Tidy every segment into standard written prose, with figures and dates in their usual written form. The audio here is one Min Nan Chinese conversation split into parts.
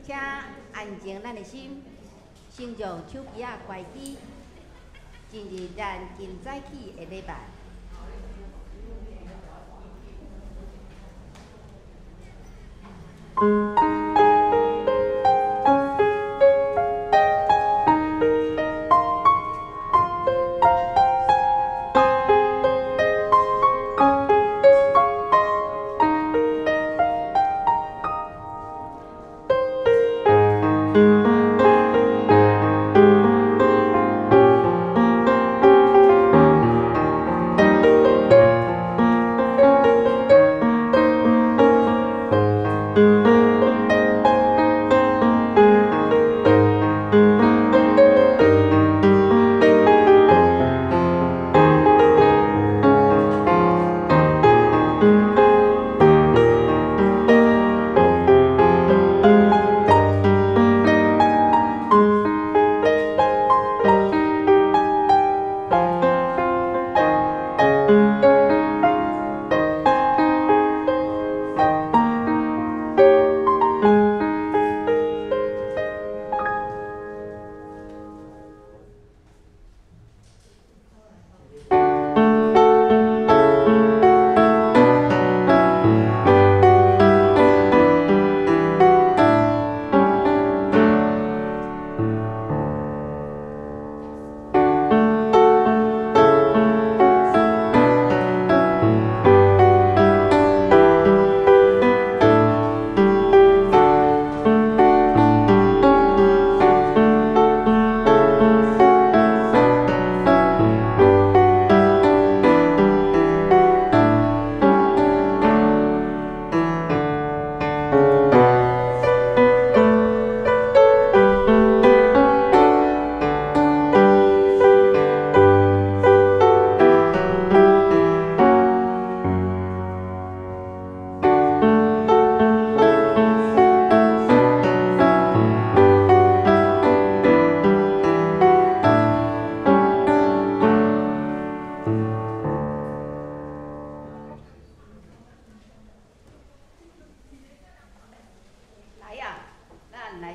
請安靜咱的心，先將手機仔關機，進入咱今早起的禮拜。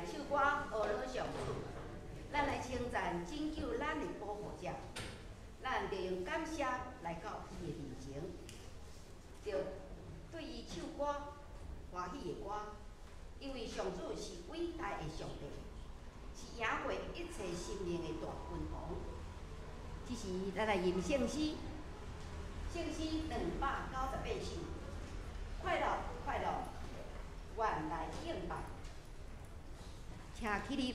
來唱歌，呵咾上主，咱來稱讚拯救咱的保護者，咱著用感謝來到伊的面前，著對伊唱歌，歡喜的歌，因為上主是偉大的上帝，是贏過一切生命的大君王。這時，咱來吟聖詩，聖詩298首，快樂快樂，願來敬拜，請起立。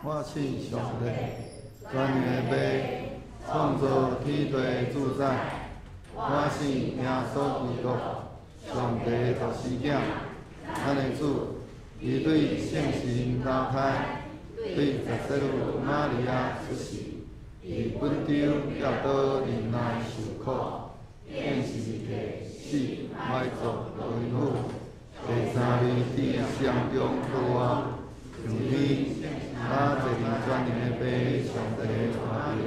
我信上帝，全能的父，創造天地主宰。我信耶穌基督，上帝獨生囝，咱的主，伊對聖神投胎，對十世女瑪利亞出世，佇本丟彼拉多忍耐受苦，釘十字架死，埋葬落陰府，第三日佇死人中復活，上天。他坐佇全能的父上帝右邊，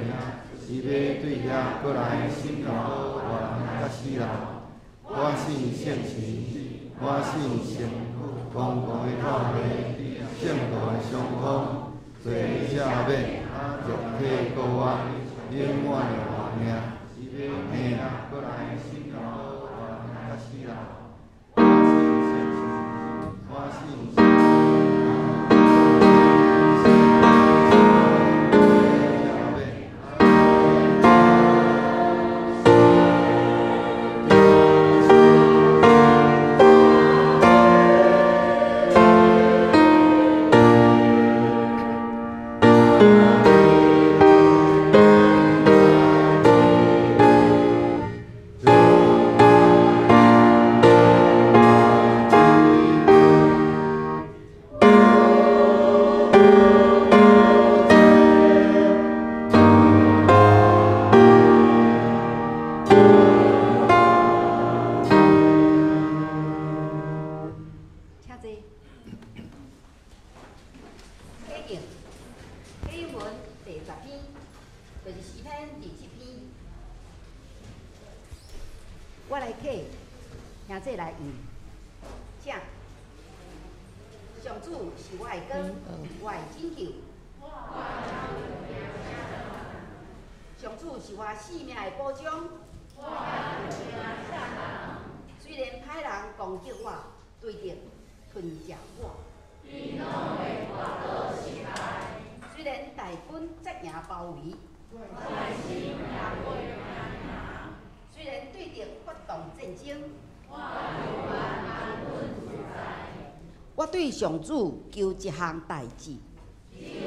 伊欲對遐閣來審判活人佮死人。我信聖神，我信聖公共的教會，聖徒的相通，罪赦免，肉體復活，永遠的活命。阿們。我信聖神，我信。第10篇，就是詩篇27篇。我來客，兄弟來宴，請。上主是我的光，我的拯救。上主是我性命的保障。雖然歹人攻擊我，對敵吞食我。雖然大軍扎營包圍，雖然對敵發動戰爭，我對上主求一項代誌。予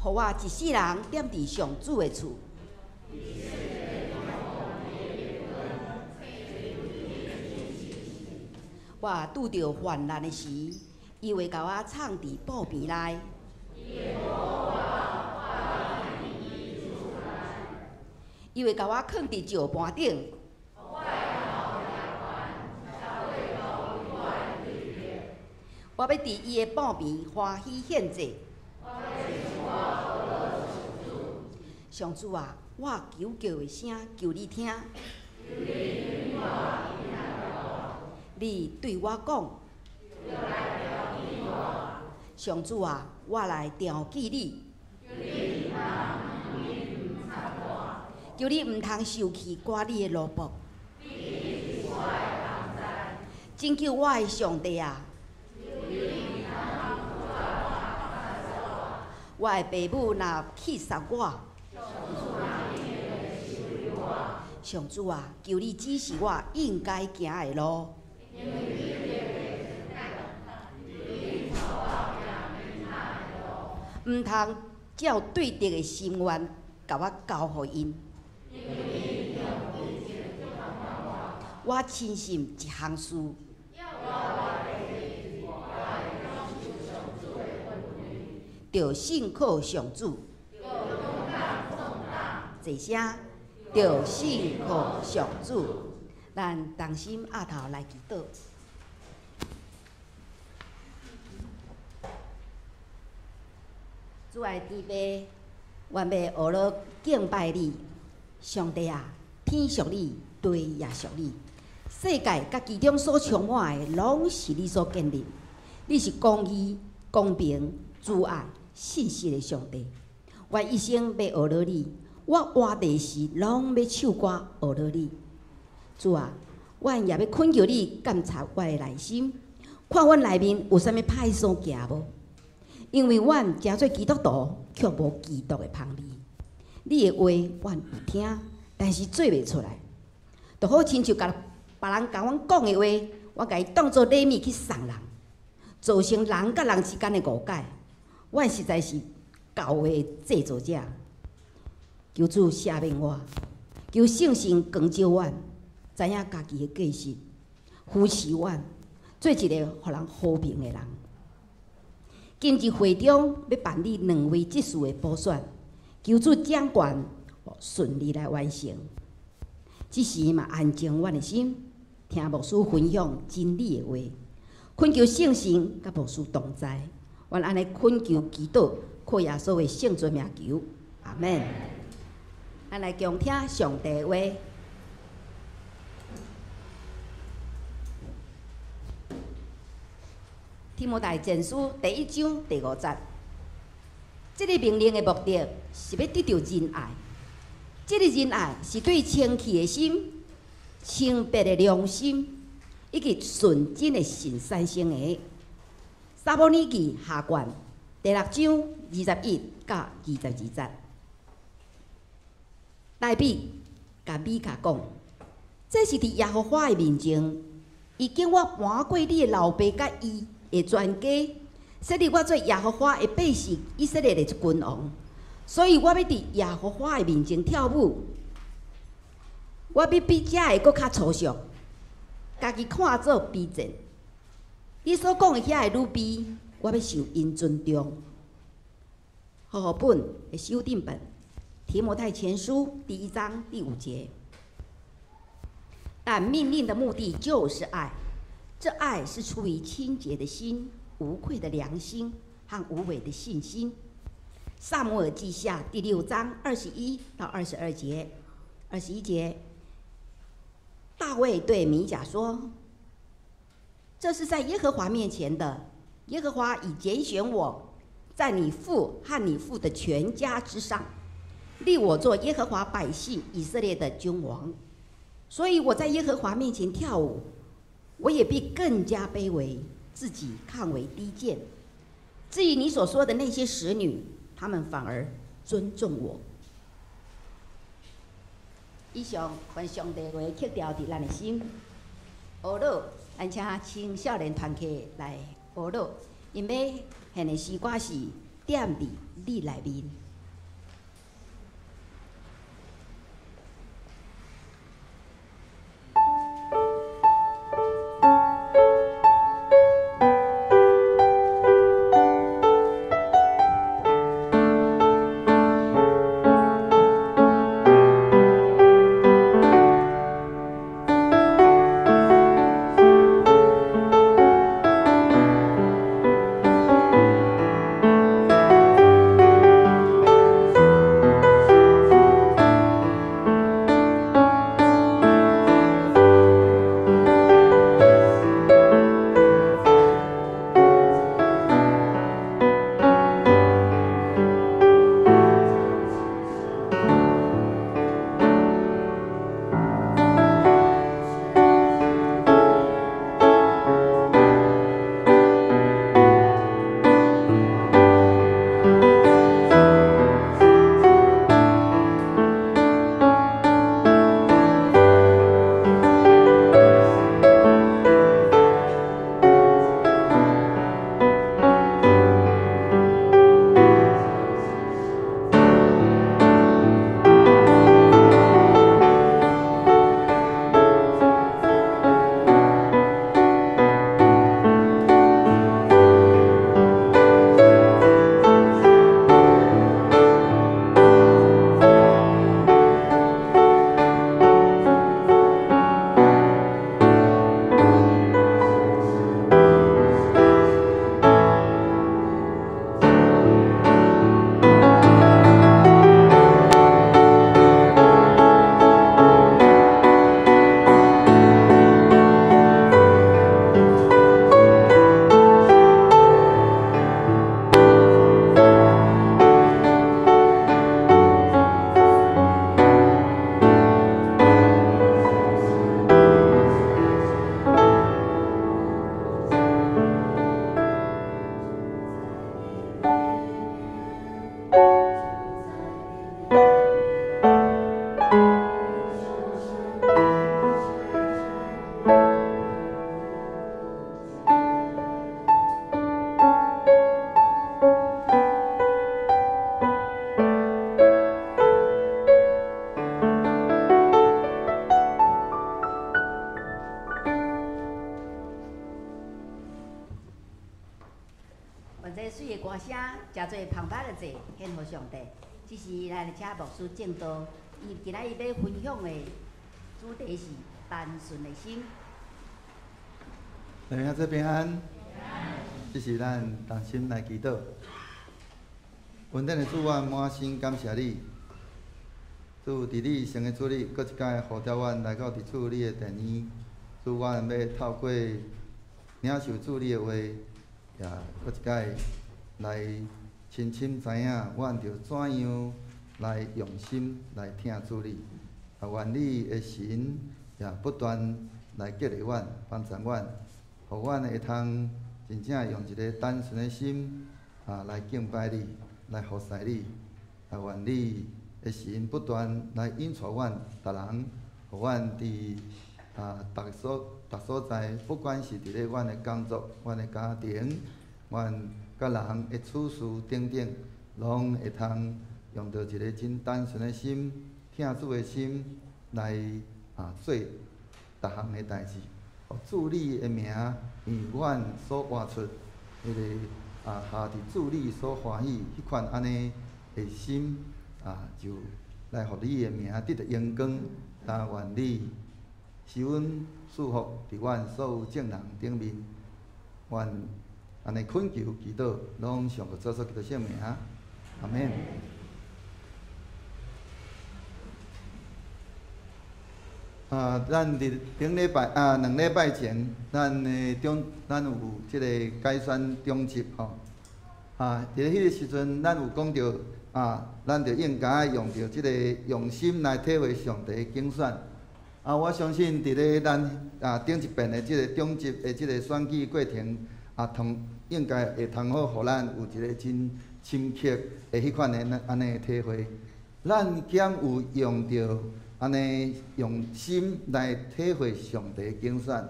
我一世人踮佇上主的厝。我拄著患難的時，伊會共我藏佇布棚內。伊會共我囥佇石盤頂。我欲佇伊的布棚歡喜獻祭。上主啊，我求告的聲，求你聽。你對我講，上主啊，我來調記你。求你毋通受氣趕你的奴僕。拯救我的上帝啊！我的爸母若棄殺我，上主啊，求你指示我應該行的路。毋通照對敵的心願，共我交予𪜶。我深信一項事，著信靠上主。齊聲，著信靠上主。咱同心徼頭來祈禱。主愛天父，阮欲學樂敬拜你，上帝啊，天屬你，地也屬你，世界佮其中所充滿的，攏是你所建立。你是公義、公平、慈愛、信實的上帝。我一生欲學樂你，我活佇時攏欲唱歌學樂你。主啊，阮也欲懇求你監察我的內心，看阮內面有啥物歹所行無？因為阮誠做基督徒，卻無基督的芳味。你的話阮有聽，但是做袂出來，就好親像共別人共阮講的話，我共伊當做禮物去送人，造成人佮人之間的誤解。阮實在是教會的製造者，求主赦免我，求聖神光照阮，知影家己的過失，扶持阮，做一个予人和平的人。今日會中欲辦理兩位執事的補選，求主掌權，順利來完成。這時嘛安靜阮的心，聽牧師分享真理的話，懇求聖神佮牧師同在。阮按呢懇求祈禱，靠耶穌的聖尊名求，阿們。咱來共聽上帝話。提摩太前書第一章第五節，這个命令的目的是欲得著仁愛。這个仁愛是對清氣的心、清白的良心，以及純真的心產生的。撒母耳記下卷第六章21到22節，大衛共米甲講：這是佇耶和華的面前，伊叫我搬過你的老爸佮伊的全家，設立我做耶和華的百姓以色列的君王，所以我欲佇耶和華的面前跳舞。我欲比這个閣較粗俗，家己看做卑賤。你所講的遐个女婢，我欲受𪜶尊重。和合本的修訂本，提摩太前書第一章第五節。但命令的目的就是愛，這愛是出於清潔的心、無愧的良心和無偽的信心。撒母耳記下第六章21到22節，21節，大衛對米甲說：這是在耶和華面前的。耶和華已揀選我，在你父和你父的全家之上，立我做耶和華百姓以色列的君王。所以我在耶和華面前跳舞，我也必更加卑微，自己看為低賤。至於你所說的那些使女，她們反而尊重我。以上，願上帝話刻牢佇咱的心。學樂，咱請青少年團體來學樂，𪜶欲獻的詩歌是《踮佇你內面》。獻予上帝，這時咱來請牧師證道。伊今仔日欲分享的主題是單純的心。大家做平安，這是咱同心來祈禱。恩典的主，阮滿心感謝你。主，佇你聖的主日，閣一擺呼召阮來到佇主你的殿裡。主，阮欲透過領受主你的話，也閣一擺來深深知影，阮著怎樣來用心來聽主你。啊，願你的神也不斷來激勵阮、幫助阮，予阮會通真正用一個單純的心啊來敬拜你、來服侍你。啊，願你的神不斷來引帶阮逐人，予阮佇啊逐所逐所在，不管是佇咧阮的工作、阮的家庭、阮佮人的處事等等，攏會通用著一個真單純的心、疼主的心來啊做逐項的代誌。主你的名，讓阮所活出彼个啊，合佇主你所歡喜彼款按呢的心啊，就來予你的名得著榮光。但願你賜阮賜福佇阮所有眾人頂面，願按呢懇求祈禱，攏奉主耶穌基督聖名，阿們。啊，咱佇頂禮拜啊，2禮拜前，咱的長，咱有這個改選長執吼。啊，佇咧彼個時陣，咱有講著啊，咱就應該用著這個用心來體會上帝的揀選。啊，我相信佇咧咱啊頂一遍的這個長執的這個選舉過程，啊，通應該會通好，予咱有一個真深刻的彼款的按呢的體會。咱敢有用著按呢用心來體會上帝的揀選，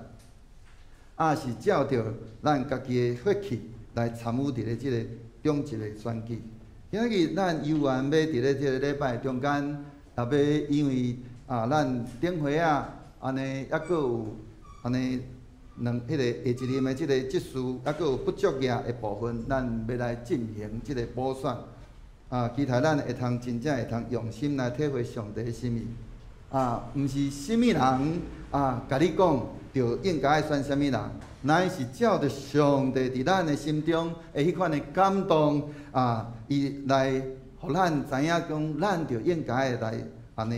抑是照著咱家己的血氣來參與佇咧這個長執的選舉？今仔日咱猶原欲佇咧這个禮拜中間，也欲因為啊，咱頂歲仔按呢猶閣有按呢兩彼個下一任的這个執事，猶閣有不足額的部分，咱欲來進行這个補選。啊，期待咱會通真正會通用心來體會上帝的心意。啊，毋是啥物人啊，共你講，就應該愛選啥物人，乃是照著上帝佇咱的心中的彼款的感動啊，伊來予咱知影講，咱就應該來按呢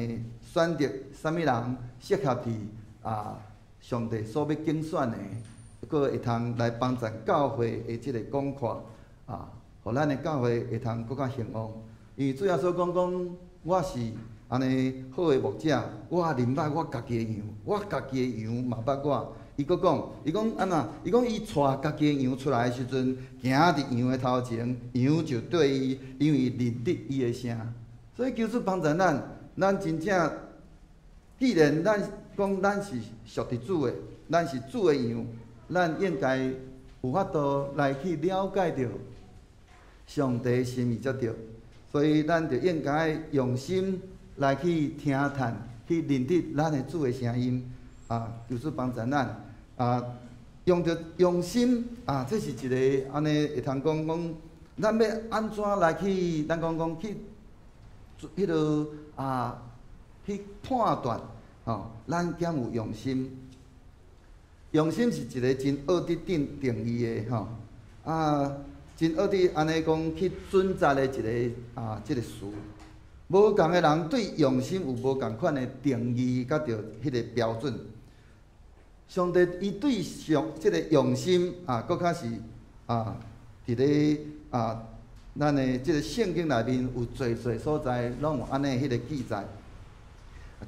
選擇啥物人適合佇啊上帝所欲揀選的，閣會通來幫助教會的這个廣闊啊，予咱的教會會通閣較興旺。因為主耶穌講講，我是按呢好的牧者，我認捌我家己的羊，我家己的羊嘛捌我。伊閣講，伊講按怎？伊講伊帶家己的羊出來的時陣，行佇羊的頭前，羊就綴伊，因為認得伊的聲。所以求主幫助咱，咱真正，既然咱講咱是屬佇主的，咱是主的羊，咱應該有法度來去了解著上帝的心意才對。所以咱就應該用心來去聽探，去認得咱的主的聲音。啊，求主幫助咱啊，用著用心啊，這是一个按呢會通講講，咱欲按怎來去，咱講講去，彼落啊，去判斷吼，咱敢有用心？用心是一个真奧得定定義的吼，啊，真奧得按呢講去準則的一个啊，這个詞。無仝的人對用心有無仝款的定義，佮著彼个標準。上帝伊對上這个用心啊，閣較是啊，佇咧啊，咱的這个聖經內面有濟濟所在，攏有按呢彼个記載。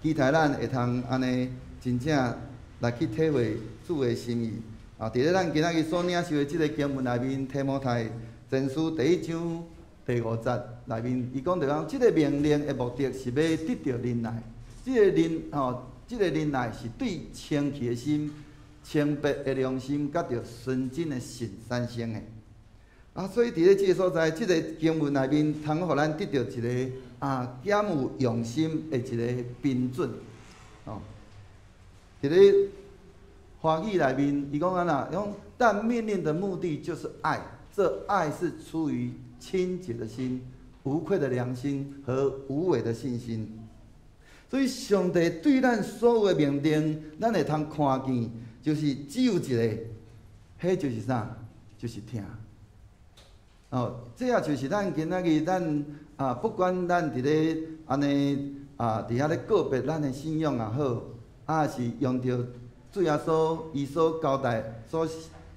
期待咱會通按呢真正來去體會主的心意。啊，佇咧咱今仔日所領受的這个經文內面，提摩太前書第一章第五節內面，伊講著講，這个命令的目的是欲得著忍耐。這个忍吼，這个忍耐是對清氣的心、清白的良心，佮著純真的信產生的。啊，所以佇咧這个所在，這个經文內面，通予咱得著一个啊，敢有用心的一个標準。哦，佇咧華語內面，伊講按怎？伊講，但命令的目的就是愛，這愛是出於清潔的心、無愧的良心和無偽的信心。所以，上帝對咱所有的命令，咱會通看見，就是只有一个，彼就是啥？就是疼。哦，這也就是咱今仔日咱啊，不管咱佇咧按呢啊，佇遐咧告別咱的信仰也好，抑是用著主耶穌伊所交代、所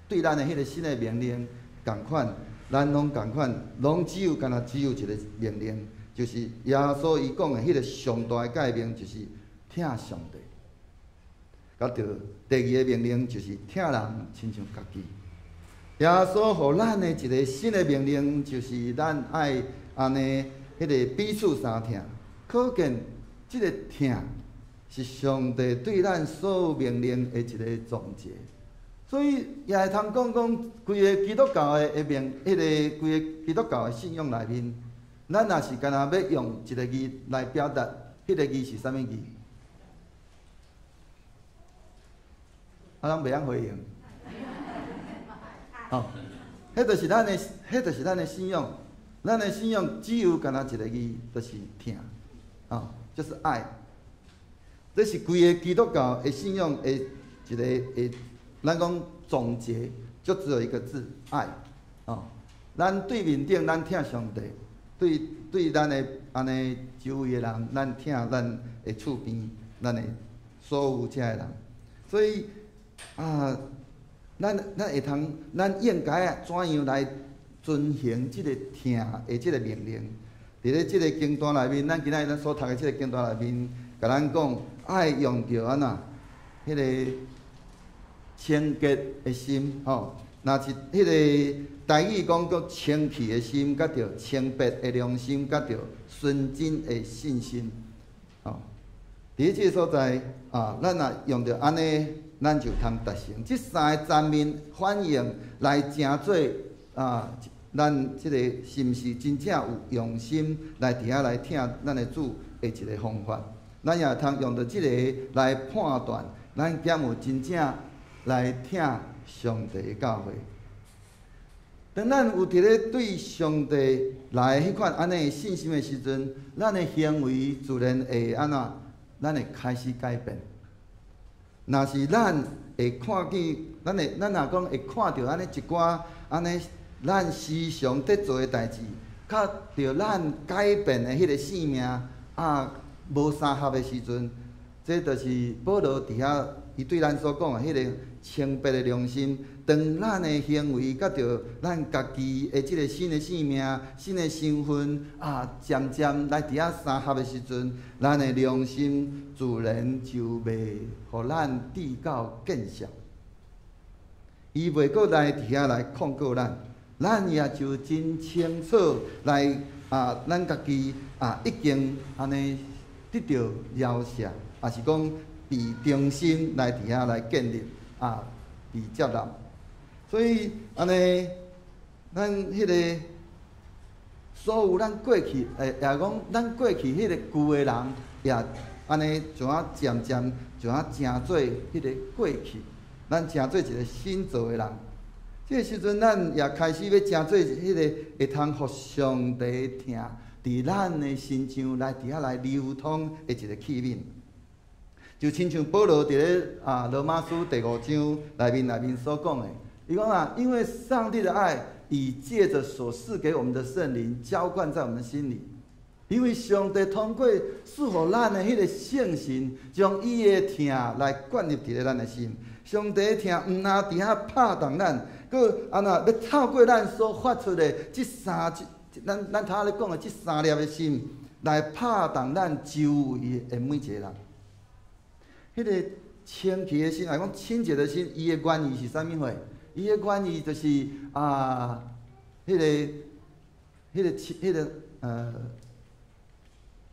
對咱的彼个新的命令仝款，咱攏仝款，攏只有干焦只有一个命令，就是耶穌伊講的彼个上大的誡命，就是疼上帝。佮著第二个命令就是疼人親像家己。耶穌予咱的一个新的命令，就是咱愛按呢彼个彼此相疼。可見這个疼是上帝對咱所有命令的一个總結。所以也會通講講，規个基督教的命，彼个規个基督教的信仰內面，咱若是干焦欲用一个字來表達，彼个字是啥物字？啊，攏袂曉回應。吼，彼就是咱的，彼就是咱的信仰。咱的信仰只有干焦一个字，就是疼，吼，就是愛。這是規个基督教的信仰的一个的，咱講總結，就只有一個字：愛。哦，咱對面頂，咱疼上帝；對對咱的按呢周圍的人，咱疼咱的厝邊、咱的所有遮的人。所以啊，咱會通，咱應該啊，怎樣來遵行這个疼的這个命令？佇咧這个經段內面，咱今仔日咱所讀的這个經段內面，共咱講愛用著按怎，彼个清潔的心，吼，若是彼个台語講閣清氣的心，佮著清白的良心，佮著純真的信心，吼。佇咧這个所在啊，咱若用著按呢，咱就通達成這三个層面反應來成做啊，咱這個是毋是真正有用心來佇遐來疼咱的主的一個方法？咱也通用著這個來判斷，咱敢有真正來疼上帝的教誨。當咱有佇咧對上帝來彼款按呢信心的時陣，咱的行為自然會按怎？咱會開始改變。若是咱會看見，咱若講會看著按呢一寡按呢，咱時常佇做的代誌，佮著咱改變的彼个生命啊，無相合的時陣，這就是保羅佇遐伊對咱所講的彼个清白的良心。當咱的行為佮著咱家己的這个新的生命、新的身份啊，漸漸來佇遐相合的時陣，咱的良心自然就袂予咱致到見笑。伊袂閣來佇遐來控告咱，咱也就真清楚來啊，咱家己啊已經按呢得著饒赦，抑是講被重新來佇遐來建立啊，被接納。所以按呢，咱彼个所有咱過去，也講咱過去彼个舊的人，也按呢就啊漸漸就啊成做彼个過去，咱成做一个新造的人。這个時陣，咱也開始欲成做彼个會通予上帝疼，佇咱的身上來佇遐來流通的一个器皿。就親像保羅佇咧啊羅馬書第五章內面所講的，伊講啊，因為上帝的愛已借著所賜給我們的聖靈澆灌在我們心裡。因為上帝通過賜予咱的彼个聖神，將伊的疼來灌入佇咧咱的心。上帝的疼毋但佇遐拍動咱，閣按怎欲透過咱所發出的這三，咱頭仔咧講的這三粒的心，來拍動咱周圍的每一個人。彼个清氣的心，來講清潔的心，伊的原意是啥物貨？伊的原意就是啊，彼个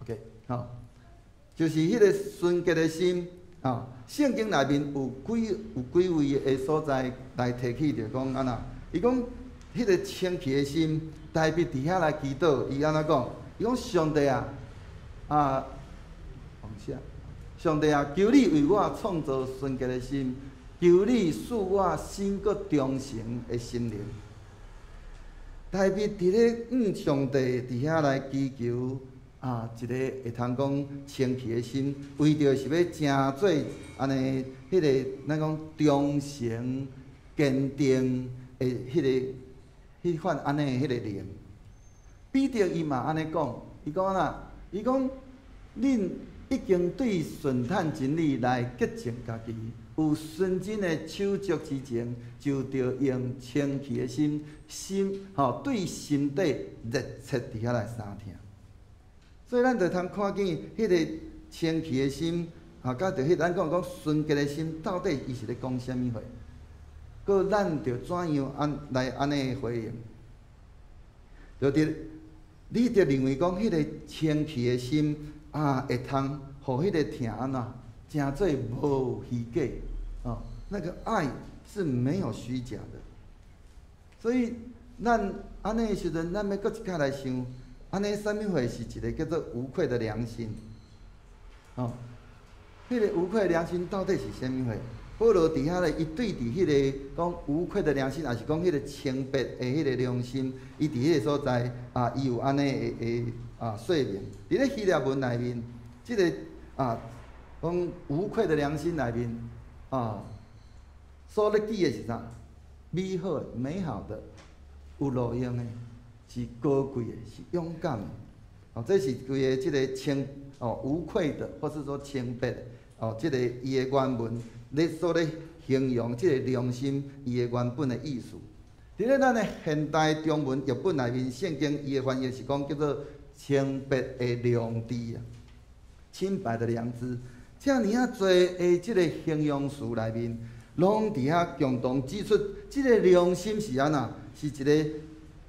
，OK，吼，就是彼个純潔的心啊。聖經內面有幾位的所在來提起著講按怎？伊講彼个清氣的心，大衛佇遐來祈禱，伊按怎講？伊講上帝啊，啊，上帝啊，求你為我創造純潔的心，求你賜我新閣忠誠的心靈。大衛佇咧向上帝佇遐來祈求啊，一個會通講清氣的心，為著是欲成做按呢，彼个咱講忠誠堅定的彼个彼款按呢彼个靈。彼得伊嘛按呢講，伊講按怎？伊講恁已經對順探真理來潔淨家己，有純真的手足之情，就著用清氣的心，心吼對心底熱切佇遐來相疼。所以咱就通看見彼個清氣的心，啊，佮著彼咱講講純潔的心，到底伊是咧講啥物話？閣咱著怎樣按來按呢回應？就佇你著認為講彼個清氣的心啊，會通予彼個疼按怎，成做無虛假哦。那個愛是沒有虛假的。所以咱按呢時陣，咱欲閣一擺來想，按呢啥物貨是一個叫做無愧的良心？哦，彼個無愧的良心到底是啥物貨？保羅佇遐咧，伊對佇彼個講無愧的良心，抑是講彼個清白的彼個良心，伊佇彼個所在啊，伊有按呢的啊說明。佇咧希臘文內面，這個啊講無愧的良心內面啊，所咧記的是啥？美好的、美好的、有路用的，是高貴的，是勇敢的。哦，這是規个這個清哦無愧的，或是說清白的哦，這个伊的原文咧所咧形容這个良心，伊的原本的意思。佇咧咱的現代中文譯本內面，聖經伊的翻譯是講叫做清白的良知啊，清白的良知。遮爾仔濟的這个形容詞內面，攏佇遐共同指出，這个良心是按怎？是一个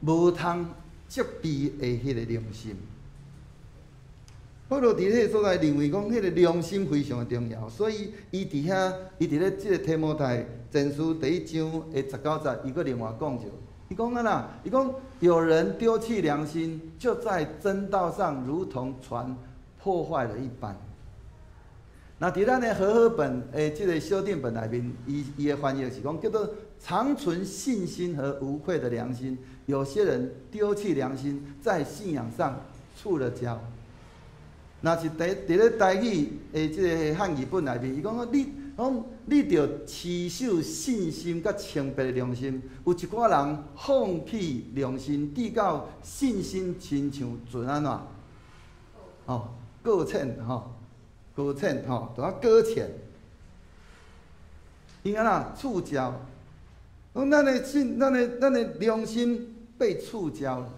無通責備的彼个良心。保羅佇彼个所在認為講，彼个良心非常的重要，所以伊佇遐，伊佇咧這个提摩太前書第一章的19節，伊閣另外講著，伊講按怎？伊講有人丟棄良心，就在真道上如同船破壞了一般。那佇咱的和合本的這个修訂本內面，伊的翻譯是講叫做常存信心和無愧的良心。有些人丟棄良心，在信仰上觸了礁。若是佇咧台語的這个漢語本內面，伊講你講你著持守信心佮清白的良心。有一寡人放棄良心，直到信心親像船按怎？哦，擱淺吼，擱淺吼，就啊擱淺。伊按怎觸礁？講咱的信，咱的良心被觸礁了，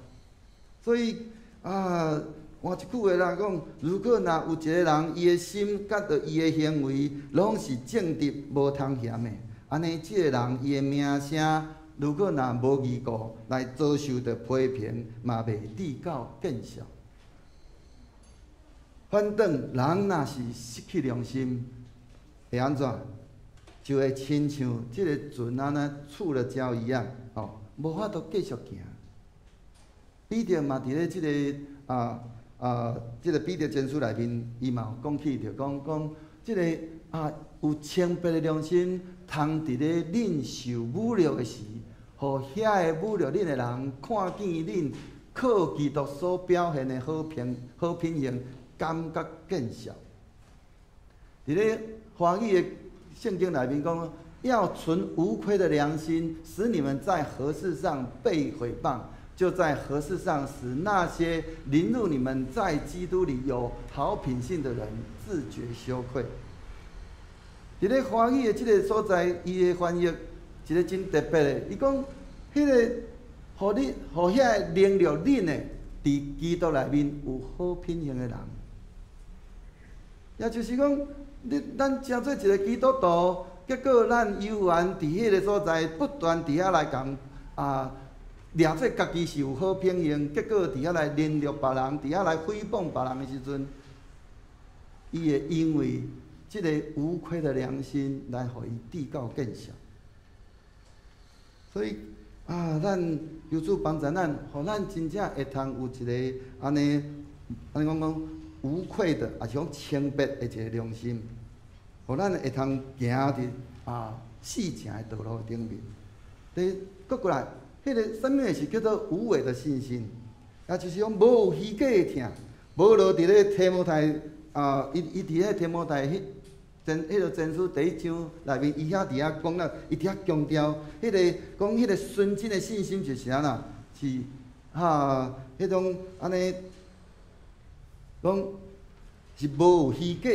所以啊。換一句話來講，如果若有一个人，伊的心佮著伊的行為攏是正直、無通嫌的，按呢，這个人伊的名聲，如果若無疑顧來遭受著批評，嘛袂至到見笑。反轉人若是失去良心，會按怎？就會親像這个船按呢觸了礁一樣，哦，無法度繼續行。彼得嘛佇咧這个這个彼得前書內面，伊嘛有講起著，講講這个有清白的良心，通佇咧恁受侮辱的時，予遐个侮辱恁的人看見恁靠基督所表現的好品行，感覺見笑。佇咧華語的聖經內面講，要存無虧的良心，使你們在何事上被毀謗，就在何事上使那些凌辱你們在基督裡有好品性的人自覺羞愧。佇咧華語的這个所在，伊的翻譯一个真特別的，伊講，彼个，予你，予遐个凌辱恁的，佇基督內面有好品行的人，也就是講，你咱成做一个基督徒，結果咱猶原佇彼个所在不斷佇遐來共掠做家己是有好品行，結果佇遐來凌辱別人，佇遐來誹謗別人的時陣，伊會因為這個無虧的良心來予伊至到見笑。所以啊，咱求主幫助咱，予咱真正會通有一个按呢，按呢講講無愧的，抑是講清白的一个良心，予咱會通行佇四正的道路頂面。第閣過來，彼个啥物是叫做無偽的信心？也就是講無虛假的疼。保羅佇咧提摩太啊，伊佇咧提摩太彼前彼个前書第一章內面，伊遐佇遐講了，伊佇遐強調，彼个講彼个純真的信心就是按怎？是哈，彼種按呢講是無虛假，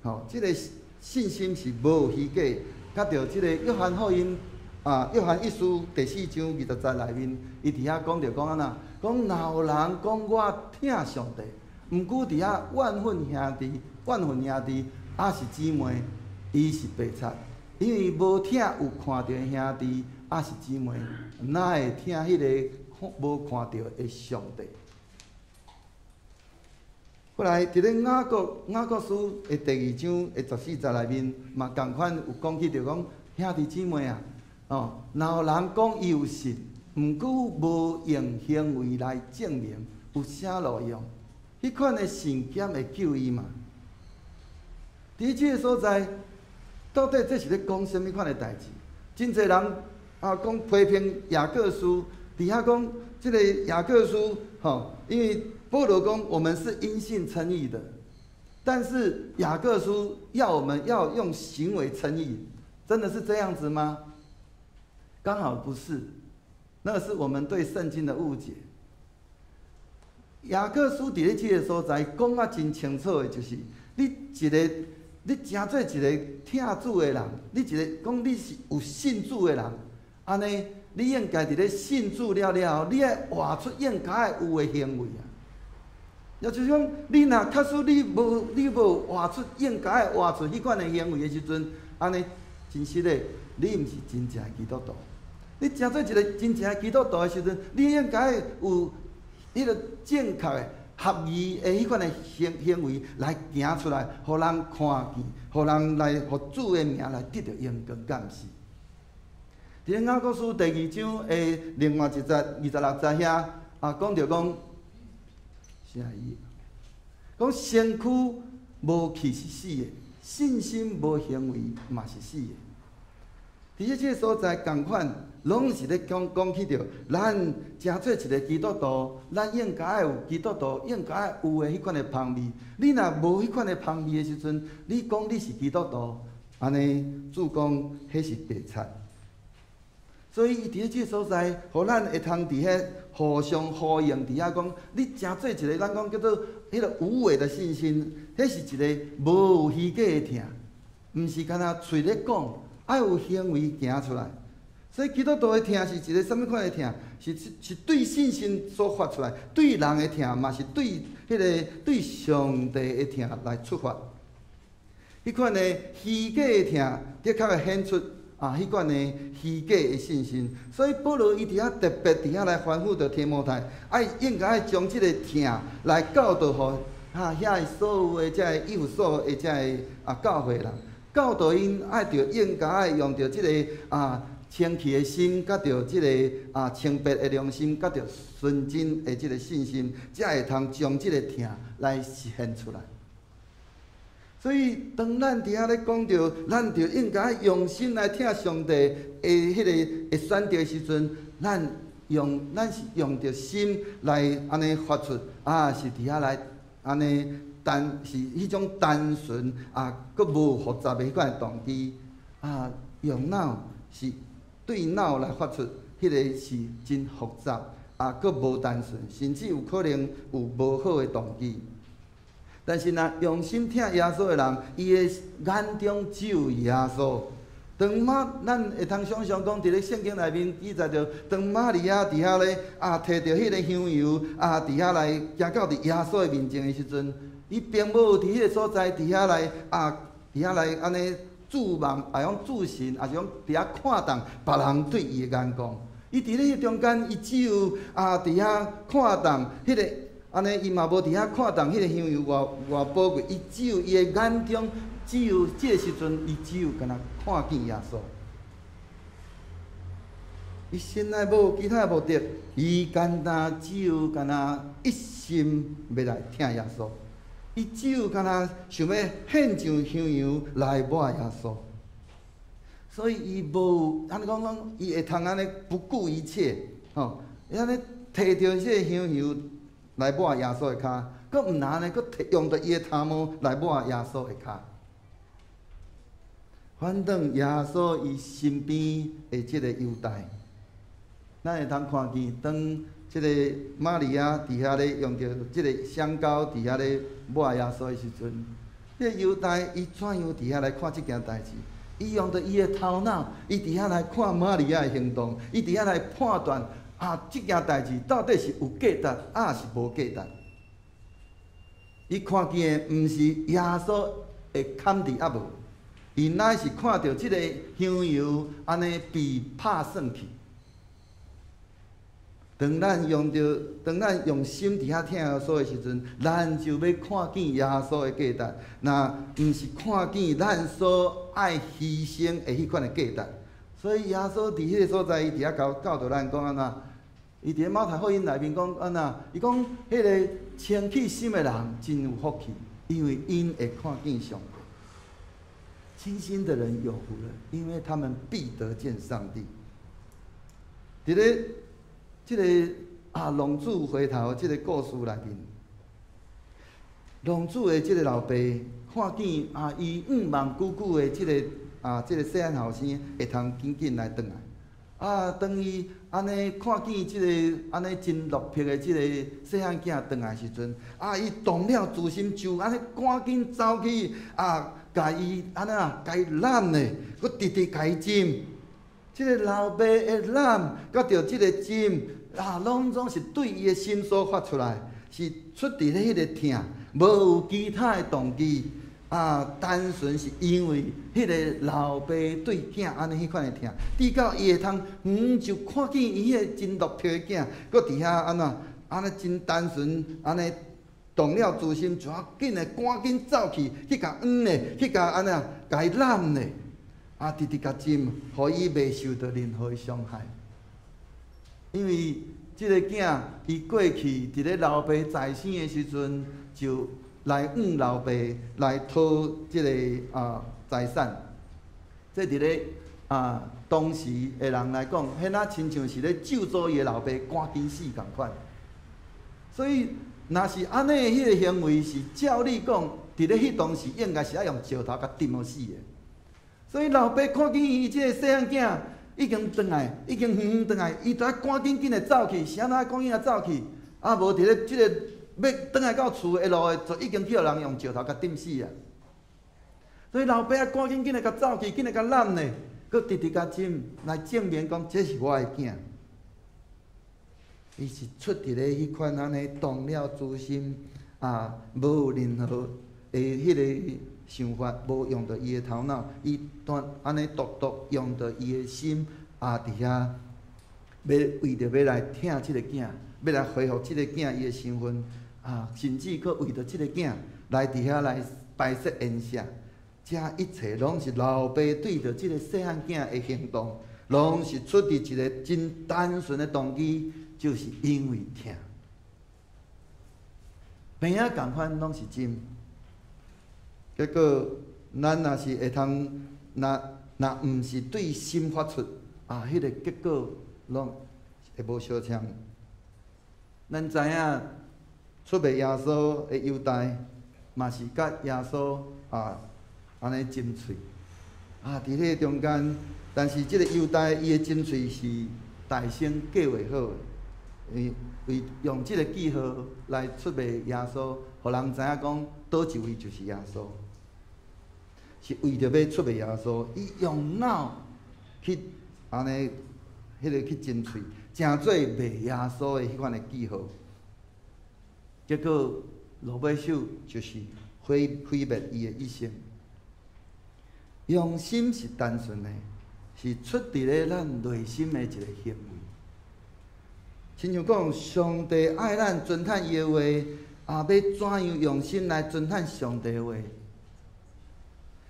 吼，這个信心是無虛假。佮著這个約翰福音啊，約翰一書第四章20節內面，伊佇遐講著講按怎？講若有人講我疼上帝，毋過佇遐怨恨兄弟、怨恨兄弟，抑是姊妹，伊是白賊，因為無疼有看著的兄弟，抑是姊妹，哪會疼彼个無看著的上帝？過來，佇咧雅各書的第二章的14節內面，嘛仝款有講起著講兄弟姊妹啊，哦，若有人講伊有信，毋過無用行為來證明，有啥路用？彼款的信敢會救伊嗎？佇這个所在，到底這是咧講啥物款的代誌？真濟人啊，講批評雅各書，佇遐講這个雅各書，吼，因為保羅講我們是因信稱義的，但是雅各書要我們要用行為稱義，真的是這樣子嗎？剛好不是，那是我們對聖經的誤解。雅各書佇咧這个所在講啊真清楚的，就是你一个你成做一个疼主的人，你一个講你是有信主的人，按呢，你應該佇咧信主了了後，你愛活出應該有的行為啊。也就是講，你若假使你無活出應該活出彼款的行為的時陣，按呢真實的，你毋是真正的基督徒。你成做一個真正的基督徒的時陣，你應該有彼個正確的、合宜的彼款的行為來行出來，予人看見，予人來，予主的名來得著榮光，敢毋是？佇咧雅各書第二章的另外一節26節遐啊，講著講啥意？講身軀無氣是死的，信心無行為嘛是死的。佇咧這个所在仝款，攏是咧講講起著，咱成做一個基督徒，咱應該有基督徒應該有的彼款的芳味。你若無彼款的芳味的時陣，你講你是基督徒，按呢主講彼是白賊。所以伊佇咧這个所在，予咱會通佇遐互相呼應，佇遐講，你成做一個咱講叫做彼个無偽的信心，彼是一个無虛假的疼，毋是干焦喙咧講，愛有行為行出來。所以基督徒的疼是一個啥物款的疼？是對信心所發出來，對人的疼嘛是對彼个對上帝的疼來出發。彼款的虛假的疼，的確會顯出啊，彼款的虛假的信心。所以保羅伊佇遐特別佇遐來吩咐著提摩太，愛應該愛將這个疼來教導予哈遐所有的這个以弗所的這个啊教會人，教導𪜶愛著應該愛用著這个啊清氣的心，佮著這个啊清白的良心，佮著純真的這个信心，才會通將這个疼來實現出來。所以，當咱佇遐咧講著，咱就應該用心來疼上帝的彼个的選擇的時陣，咱是用著心來按呢發出，啊是佇遐來按呢單是彼種單純啊，閣無複雜的彼款動機啊，用腦是對腦來發出，彼个是真複雜啊，閣無單純，甚至有可能有無好的動機。但是若用心疼耶穌的人，伊的眼中只有耶穌。當瑪，咱會通想像講，佇咧聖經內面記載著，當瑪利亞佇遐咧啊，提著彼个香油啊，佇遐來行到佇耶穌的面前的時陣，伊並無佇彼个所在佇遐來啊，佇遐來按呢注目，啊講注神，抑是講佇遐看重別人對伊的眼光。伊佇咧彼中間，伊只有啊佇遐看重彼个。按呢，伊嘛無佇遐看重彼个香油偌偌寶貴，伊只有伊的眼中只有這个時陣，伊只有干焦看見耶穌。伊心內無其他的目的，伊簡單只有干焦一心欲來疼耶穌。伊只有干焦想欲獻上香油來抹耶穌。所以伊無按呢講講，伊會通按呢不顧一切，吼，伊按呢提著這個香油來抹耶穌的跤，閣毋但按呢，閣提用著伊的頭毛來抹耶穌的跤。反轉耶穌伊身邊的這個猶大，咱會通看見，當這个瑪利亞佇遐咧用著這个香膏佇遐咧抹耶穌的時陣，這个猶大伊怎樣佇遐來看這件代誌？伊用著伊的頭腦，伊佇遐來看瑪利亞的行動，伊佇遐來判斷啊，這件代誌到底是有價值，抑是無價值？伊看見的毋是耶穌會崁佇抑無，伊乃是看著這个香油按呢被拍散去。當咱用著，當咱用心佇遐疼耶穌的時陣，咱就欲看見耶穌的價值，若毋是看見咱所愛犧牲的彼款的價值。所以耶穌佇彼个所在，伊佇遐教教導咱講按怎？伊佇咧馬太福音內面講按怎？伊講彼个清氣心的人真有福氣，因為𪜶會看見上帝。清心的人有福了，因為他們必得見上帝。佇咧這个啊，浪子回頭這个故事內面，浪子的這个老爸看見啊，伊向望久久的這个啊，這个細漢後生會通緊緊來轉來。啊，當伊按呢看見這个按呢真落魄的這个細漢囝轉來時陣，啊，伊動了慈心，就按呢趕緊走去啊，共伊按怎共伊攬咧，閣直直共伊斟。這个老爸的攬，佮著這个斟啊，攏總是對伊的心所發出來，是出佇咧彼个疼，無有其他的動機啊，單純是因為彼个老爸對囝按呢彼款的疼，直到伊會通遠就看見伊彼个真落魄的囝，閣佇遐按怎按呢真單純按呢動了慈心，就要緊的趕緊走去去共擁咧，去共按怎共伊攬咧。啊，直直共斟，予伊袂受著任何的傷害。因為這个囝，伊過去佇咧老爸在生的時陣，就來向老爸來討這个財產。這佇咧當時的人來講，彼若親像是咧咒詛伊的老爸趕緊死仝款。所以，若是按呢彼个行為是照理講，佇咧彼當時應該是愛用石頭共擲予死的。所以老爸看見伊這个細漢囝已經轉來，已經遠遠轉來，伊就愛趕緊緊的走去，是按怎趕緊仔走去？啊，無佇咧這个欲轉來到厝的路的，就已經去予人用石頭共擲死啊！所以老爸愛趕緊緊的共走去，緊的共攬咧，閣直直共斟來證明講這是我的囝。伊是出佇咧彼款按呢動了慈心啊，無有任何的彼个想法，無用著伊的頭腦，伊單按呢獨獨用著伊的心啊，佇遐欲為著欲來疼這个囝，欲來恢復這个囝伊的身份啊，甚至閣為著這个囝來佇遐來擺設宴席，這一切攏是老爸對著這个細漢囝的行動，攏是出佇一個真單純的動機，就是因為疼。病仔仝款攏是真。結果，咱若是會通，若若毋是對心發出，啊，彼个結果攏會無相像。咱知影出賣耶穌的猶大，嘛是佮耶穌啊按呢斟喙，啊，佇彼個中間，但是這个猶大伊的斟喙是大先計劃好的，為為用這个記號來出賣耶穌，予人知影講佗一位就是耶穌。是為著欲出賣耶穌，伊用腦去按呢，彼个去斟喙，成做賣耶穌的彼款的記號。結果落尾首就是毀毀滅伊的一生。用心是單純的，是出佇咧咱內心的一个行為。親像講，上帝愛咱遵趁伊的話，啊，欲怎樣用心來遵趁上帝的話？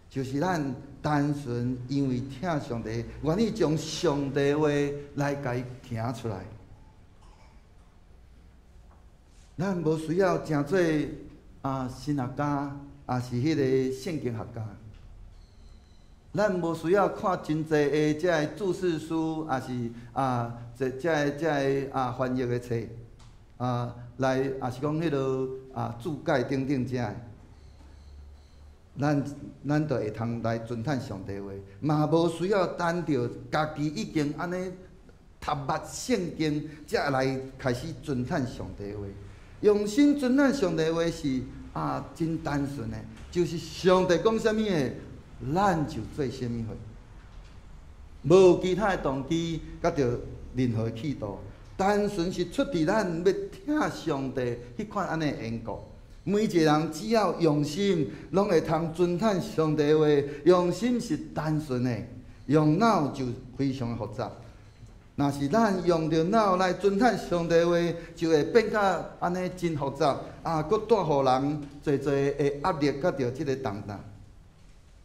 就是咱單純因為疼上帝，願意將上帝話來共伊聽出來。咱無需要成做神學家，抑是彼个聖經學家。咱無需要看真濟的這个注釋書，抑是這這个這个翻譯的冊，來，抑是講彼落注解等等這个。咱就會通來遵趁上帝話，嘛無需要等著家己已經按呢讀捌聖經，才來開始遵趁上帝話。用心遵趁上帝話是真單純的，就是上帝講啥物的，咱就做啥物貨，無其他的動機，佮著任何的企圖，單純是出佇咱欲疼上帝彼款按呢的緣故。每一个人只要用心，攏會通遵趁上帝話。用心是單純的，用腦就非常複雜。若是咱用著腦來遵趁上帝話，就會變甲按呢真複雜，啊，閣帶予人濟濟的壓力，佮著這个重擔。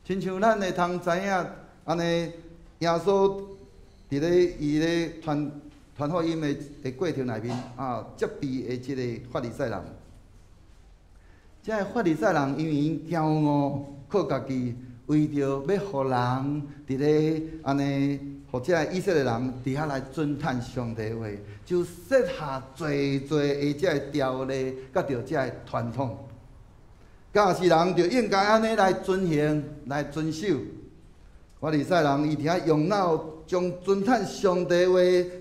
親像咱會通知影，按呢耶穌佇咧伊咧傳傳福音的的過程內面，責備的這个法利賽人。這个法利賽人因為𪜶驕傲，靠家己，為著欲予人佇咧按呢，予這个以色列人佇遐來遵趁上帝話，就設下濟濟的這个條例，佮著這个傳統，教士人就應該按呢來遵行、來遵守。法利賽人伊佇遐用腦將遵趁上帝話，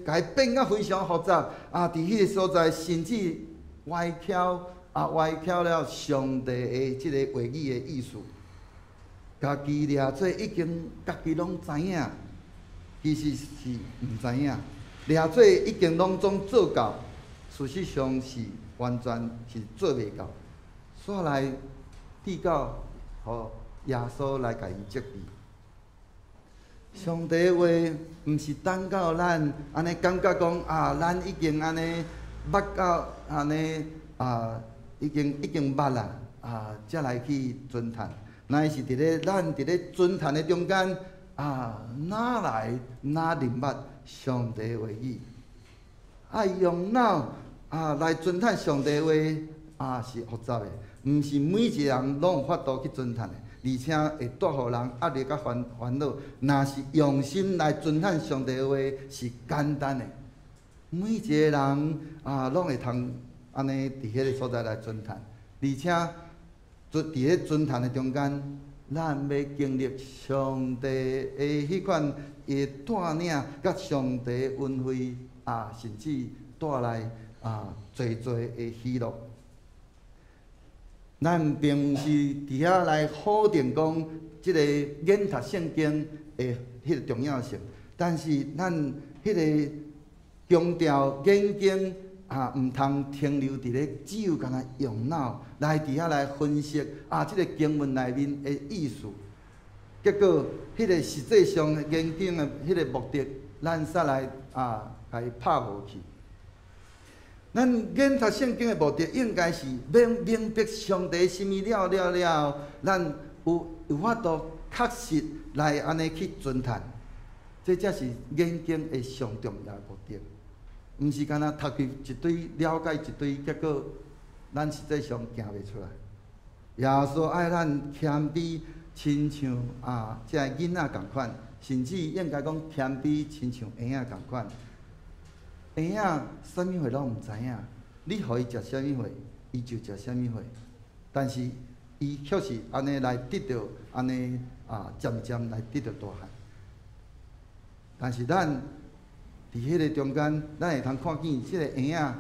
共伊變甲非常複雜，佇彼个所在甚至歪曲。歪曲了上帝的這个話語的意思。家己掠做已經家己攏知影，其實是毋知影。掠做已經攏總做到，事實上是完全是做袂到。煞來遞到予耶穌來共伊責備。上帝話毋是等到咱按呢感覺講啊，咱已經按呢捌到按呢啊，已經捌啦啊，才來去尊嘆。乃是佇咧咱佇咧尊嘆的中間啊，哪來哪認捌上帝話語？愛用腦啊來尊嘆上帝話啊是複雜的，毋是每一個人攏有法度去尊嘆的，而且會帶予人壓力佮煩惱。若是用心來尊嘆上帝話是簡單的，每一個人啊攏會通按呢佇彼个所在來尊嘆，而且佇咧尊嘆的中間，咱欲經歷上帝的彼款的帶領，佮上帝恩惠啊，甚至帶來啊濟濟的喜樂。咱並毋是佇遐來否定講這个研讀聖經的彼个重要性，但是咱彼个強調研經啊，毋通停留佇咧只有干焦用腦來佇遐來分析啊，這个經文內面的意思。結果，彼个實際上研經的彼個目的，咱煞來啊，共伊拍無去。咱研讀聖經的目的，應該是欲明白上帝心意了了了後，咱有法度確實來按呢去尊嘆，這才是研經的上重要的目的。毋是干焦讀去一堆，了解一堆，結果咱實際上行袂出來。耶穌愛咱謙卑，親像啊，這个囡仔仝款，甚至應該講謙卑，親像嬰仔仝款。嬰仔啥物貨攏毋知影，你予伊食啥物貨，伊就食啥物貨。但是伊卻是按呢來得著，按呢啊，漸漸來得著大漢。但是咱佇彼个中間，咱會通看見這个嬰仔，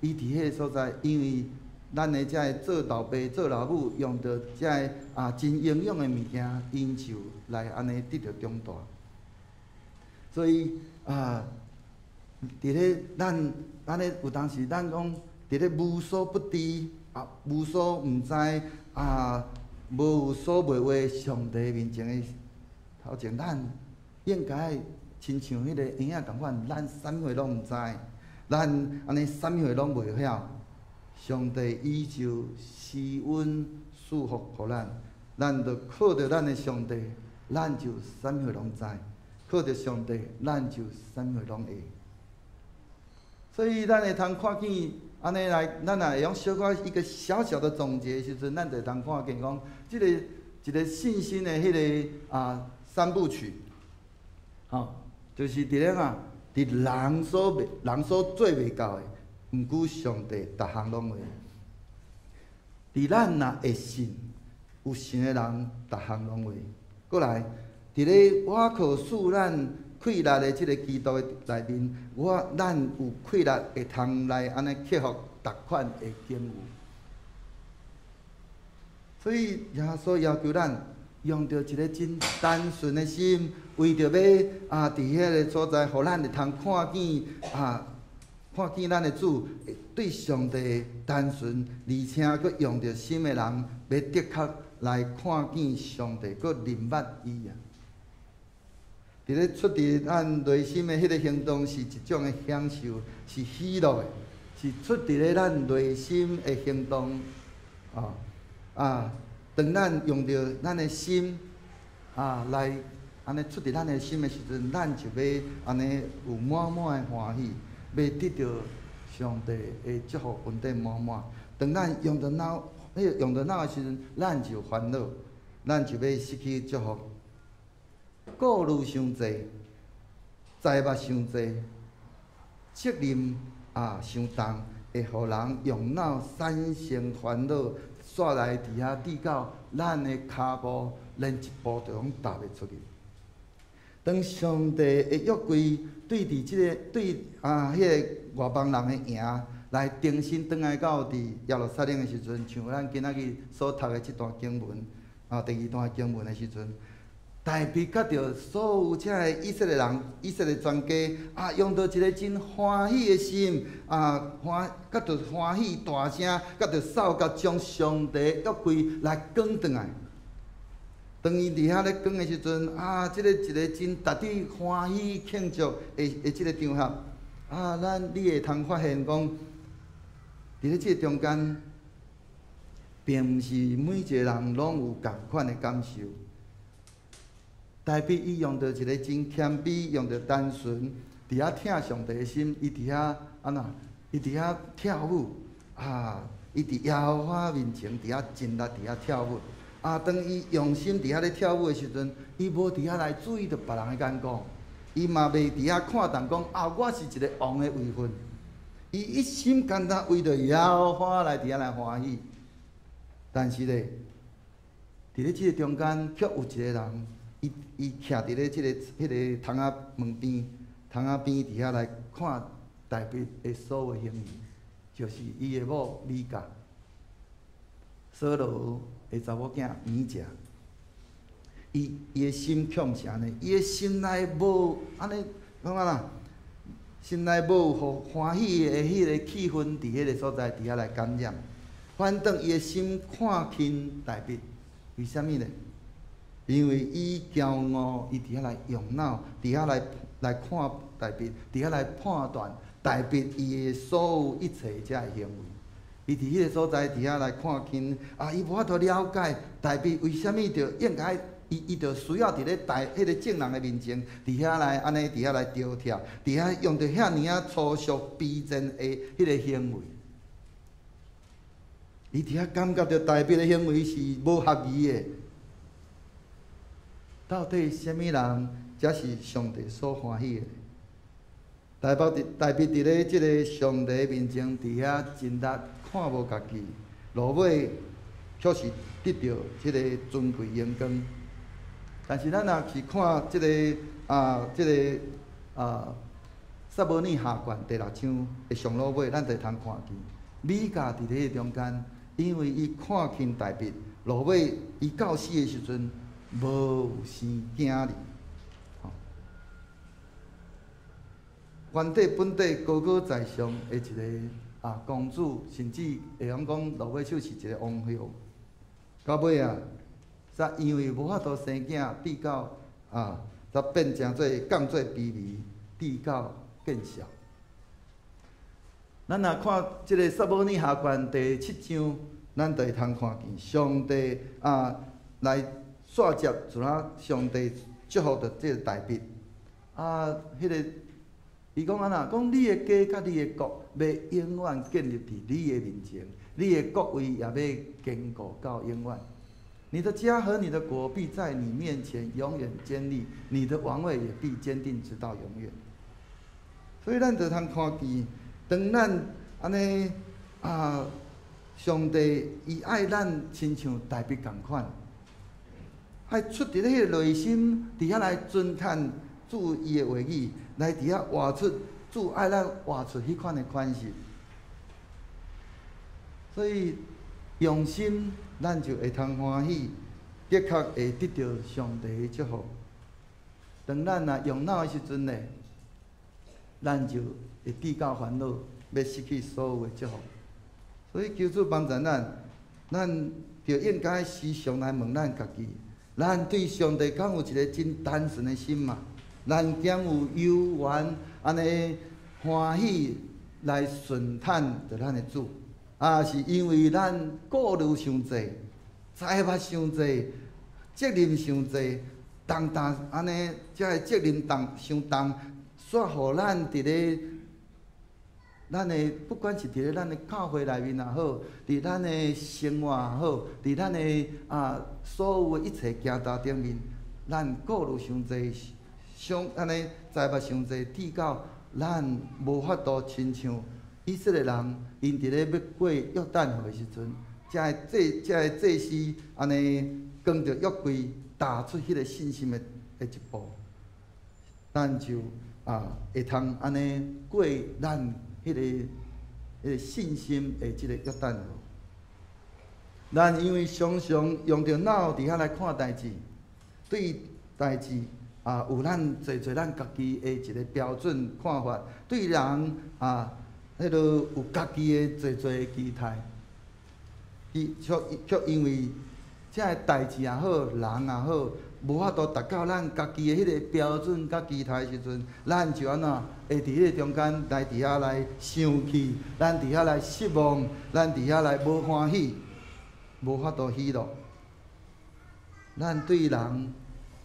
伊佇彼个所在，因為咱的這个做老爸、做老母，用著這个啊真營養的物件，𪜶就來按呢得著長大。所以啊，佇咧咱按呢有當時，咱講佇咧無所不知啊，無所毋知啊，無有所袂會上帝面前的頭前，咱應該親像彼个嬰仔仝款，咱啥物貨攏毋知，咱按呢啥物貨攏袂曉，上帝依舊施恩賜福予咱，咱就靠著咱的上帝，咱就啥物貨攏知；靠著上帝，咱就啥物貨攏會。所以咱會通看見，按呢來，咱若會用小可一個小小的總結時陣，咱就會通看見講，這个一个信心的彼个啊三部曲，吼，就是佇咧啊，佇人所做袂到的，毋過上帝逐項攏會。佇咱若會信，有信的人，逐項攏會。過來，佇咧倚靠賜咱氣力的這个基督的內面，咱有氣力會通來按呢克服逐款的境遇。所以耶穌要求咱用著一个真單純的心，為著欲啊，佇彼个所在，予咱會通看見啊，看見咱的主對上帝單純，而且閣用著心的人，欲的確來看見上帝，閣認捌伊啊。佇咧出佇咱內心的彼个行動，是一種的享受，是喜樂的，是出佇咧咱內心的行動，啊啊！當咱用著咱的心啊來按呢出佇咱的心的時陣，咱就欲按呢有滿滿的歡喜，欲得著上帝的祝福恩典滿滿。當咱用著腦，彼个用著腦的時陣，咱就煩惱，咱就欲失去祝福。顧慮傷濟，財物傷濟，責任啊傷重，會予人用腦產生煩惱，煞來佇遐至到咱的跤步連一步都攏踏袂出去。當上帝的約櫃對佇這个對啊彼个外邦人的營來重新轉來到佇耶路撒冷的時陣，像咱今仔日所讀的這段經文，啊，第二段經文的時陣，大衛佮著所有遮个以色列人、以色列全家啊，用著一个真歡喜的心啊，歡佮著歡喜大聲，佮著掃甲將上帝約櫃來扛轉來。當伊佇遐咧扛的時陣，啊，這个一個真值得歡喜慶祝的這个場合，啊，咱你會通發現講，佇咧這个中間，並毋是每一個人攏有仝款的感受。大衛伊用著一個真謙卑，用著單純，佇遐疼上帝的心，伊佇遐按怎？伊佇遐跳舞，啊，伊佇耶和華面前佇遐盡力佇遐跳舞。啊，當伊用心佇遐咧跳舞的時陣，伊無佇遐來注意著別人的眼光，伊嘛袂佇遐看重講啊，我是一個王的位份。伊一心干焦為著耶和華來佇遐來歡喜。但是咧，佇咧這个中間，卻有一個人，伊伊徛佇咧這个彼个窗仔門邊，窗仔邊佇遐來看大衛的所有行為，就是伊的某米甲，掃羅的查某囝米甲。伊伊的心卻毋是按呢，伊的心內無按呢，講按怎？心內無予歡喜的彼个氣氛佇彼个所在佇遐來感染，反倒伊的心看輕大衛，為啥物呢？因為伊驕傲，伊佇遐來用腦，佇遐來來看大衛，佇遐來判斷大衛伊的所有一切遮个行為。伊佇彼个所在佇遐來看輕，啊，伊無法度了解大衛為啥物著應該，伊伊著需要佇咧大彼个眾人的面前，佇遐來按呢，佇遐來招跳，佇遐用著遐爾仔粗俗卑賤的彼个行為。伊佇遐感覺著大衛的行為是無合宜的。到底啥物人才是上帝所歡喜的？大衛佇大衛佇咧這个上帝面前，佇遐盡力看無家己，落尾卻是得著這个尊貴榮光。但是咱若是看這个啊，這个啊，撒母耳下卷第六章的上落尾，咱就會通看見米甲佇咧中間，因為伊看輕大衛，落尾伊到死的時陣無有生囝兒。吼，原底本底高高在上的一个啊公主，甚至會用講落尾手是一個王后，到尾啊，才因為無法度生囝，變到啊，才變成做降做卑微，變到見笑。咱若看這个撒母耳下卷第七章，咱就會通看見上帝啊來煞接，怎啊上帝祝福著這个大衛啊，彼个伊講按怎？講你的家佮你的國，欲永遠建立佇你的面前，你的國位也欲堅固到永遠。你的家和你的國必在你面前永遠堅立，你的王位也必堅定直到永遠。所以咱就通看見，當咱按呢啊，上帝伊愛咱親像大衛仝款，愛出佇咧彼个內心，佇遐來尊嘆主伊的話語，來佇遐活出主愛咱活出彼款的款式。所以用心，咱就會通歡喜，的確會得著上帝的祝福。當咱若用腦的時陣呢，咱就會致到煩惱，欲失去所有的祝福。所以求主幫助咱，咱就應該時常來問咱家己：咱對上帝敢有一个真單純的心嘛？咱敢有猶原按呢歡喜來順嘆著咱的主？啊，是因為咱顧慮傷濟，財物傷濟，責任傷濟，重擔按呢，遮个責任重傷重，煞予咱佇咧咱的不管是佇咧咱的教會內面也好，佇咱的生活也好，佇咱的啊所有的一切行動頂面，咱顧慮傷濟，傷按呢財物傷濟，致到咱無法度親像以色列人，𪜶佇咧欲過約旦河的時陣，遮个祭遮个祭司按呢扛著約櫃，踏出彼个信心的的一步，咱就啊會通按呢過咱彼个彼个信心的這个約旦河。咱因為常常用著腦佇遐來看代誌，對代誌啊有咱濟濟咱家己的一個標準看法，對人啊，彼落有家己的濟濟的期待，伊卻因為這个代誌也好，人也好，無法度達到咱家己的彼个標準佮期待的時陣，咱就按怎會佇彼个中間來佇遐來生氣，咱佇遐來失望，咱佇遐來無歡喜，無法度喜樂。咱對人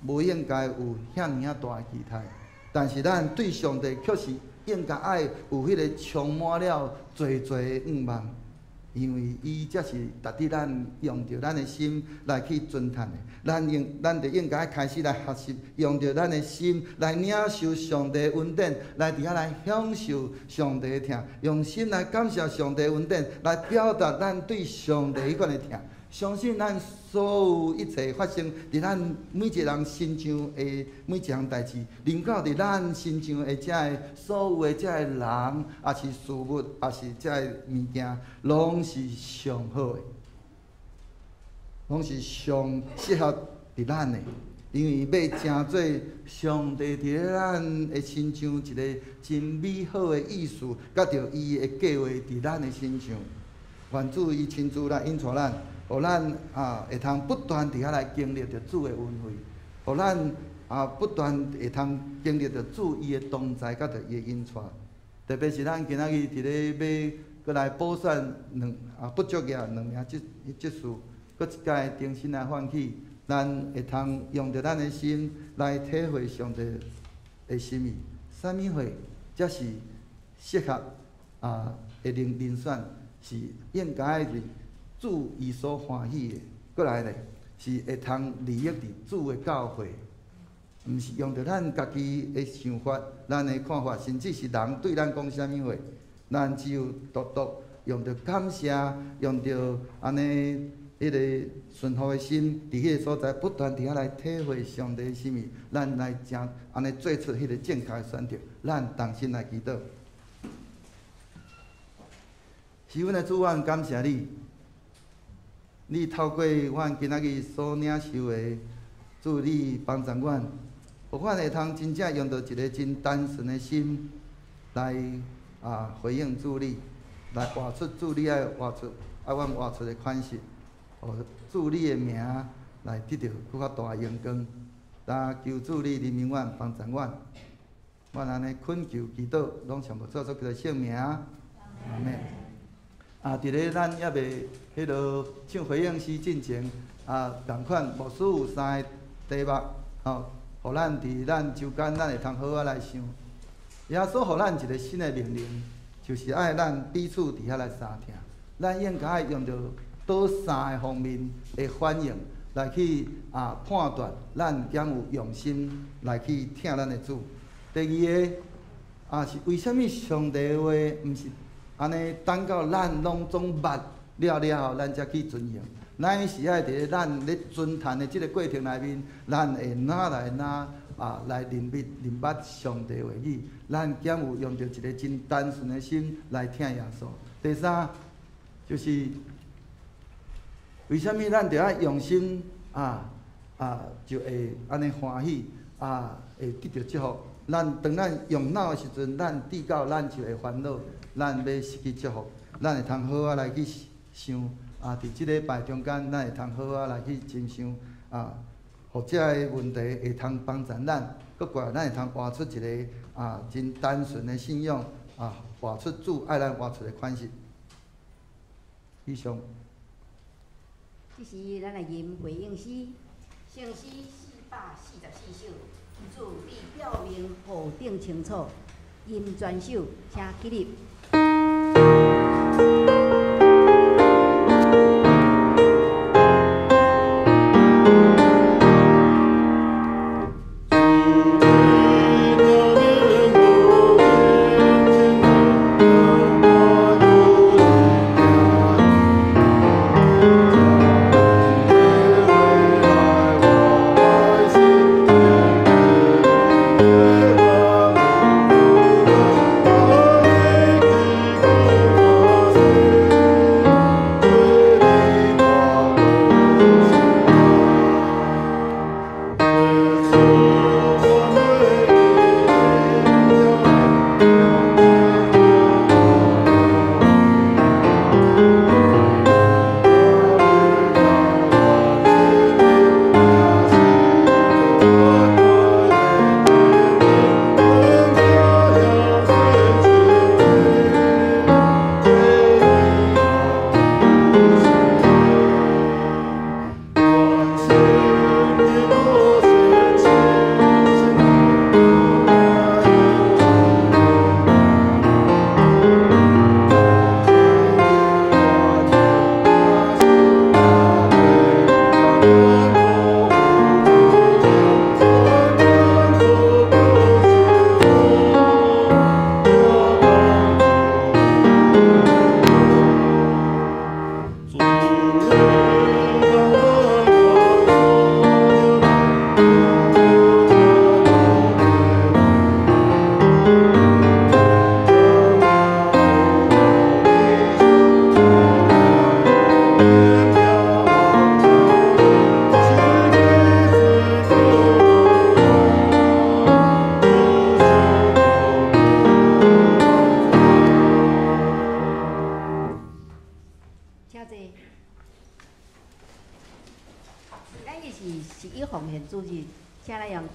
無應該有遐爾仔大的期待，但是咱對上帝卻是應該愛有彼个充滿了濟濟的願望。因為伊才是值得咱用著咱的心來去尊嘆的，咱就應該開始來學習，用著咱的心來領受上帝恩典，來佇遐來享受上帝的疼，用心來感謝上帝恩典，來表達咱對上帝彼款的疼。相信咱所有一切發生佇咱每一個人身上的每一項代誌，臨到佇咱身上的這个所有的這个人，抑是事物，抑是這个物件，攏是上好的，攏是上適合佇咱的，因為欲成做上帝佇咱的身上一個真美好的意思，佮著伊的計劃佇咱的身上，願主伊親自來引帶咱。予咱啊會通不斷佇遐來經歷著主的恩惠，予咱啊不斷會通經歷著主伊的同在，佮著伊的引帶。特別是咱今仔日佇咧欲閣來補選兩啊不足額兩名執事，閣一擺重新來喚起，咱會通用著咱的心來體會上帝的心意。啥物貨才是適合啊的人選，是應該是主伊所歡喜的，閣來咧是會通利益佇主的教會，毋是用著咱家己的想法、咱的看法，甚至是人對咱講啥物話，咱只有獨獨用著感謝，用著按呢彼个順服的心，佇彼个所在不斷佇遐來體會上帝的心意，咱來誠按呢做出彼个正確的選擇，咱同心來祈禱。是阮的主，阮感謝你。你透過阮今仔日所領受的，主你幫助阮，予阮會通真正用著一个真單純的心來啊回應主你，來活出主你愛活出，愛阮活出的款式，予主你的名來得著閣較大的榮光。但求主你憐憫阮，幫助阮，阮按呢懇求祈禱，攏上無做出佢的聖名。阿們。啊！佇咧咱猶未彼落唱回應詩進前，啊，仝款牧師有三个題目，吼，予咱佇咱週間咱會通好好來想。耶穌予咱一个新的命令，就是愛咱彼此佇遐來相疼。咱應該用著佗三个方面的反應來去啊判斷，咱敢有用心來去疼咱的主。第二个啊是為啥物上帝的話毋是按呢等到咱攏總捌了了後，咱才去遵行。咱是愛佇咧咱咧尊嘆的這个過程內面，咱會哪來哪啊來認捌上帝話語。咱敢有用著一个真單純的心來疼耶穌。第三，就是為啥物咱著愛用心啊就會按呢歡喜啊，會得著祝福。咱當咱用腦的時陣，咱得到咱就會煩惱。咱欲失去祝福，咱會通好好來去想啊！佇這禮拜中間，咱會通好好來去真想啊，予這个問題會通幫助咱，閣過來咱會通活出一个啊真單純的信仰啊，活出主愛咱活出的款式。以上。這時，咱來吟回應詩，聖詩444首，主你表明何等清楚，吟全首，請起立。主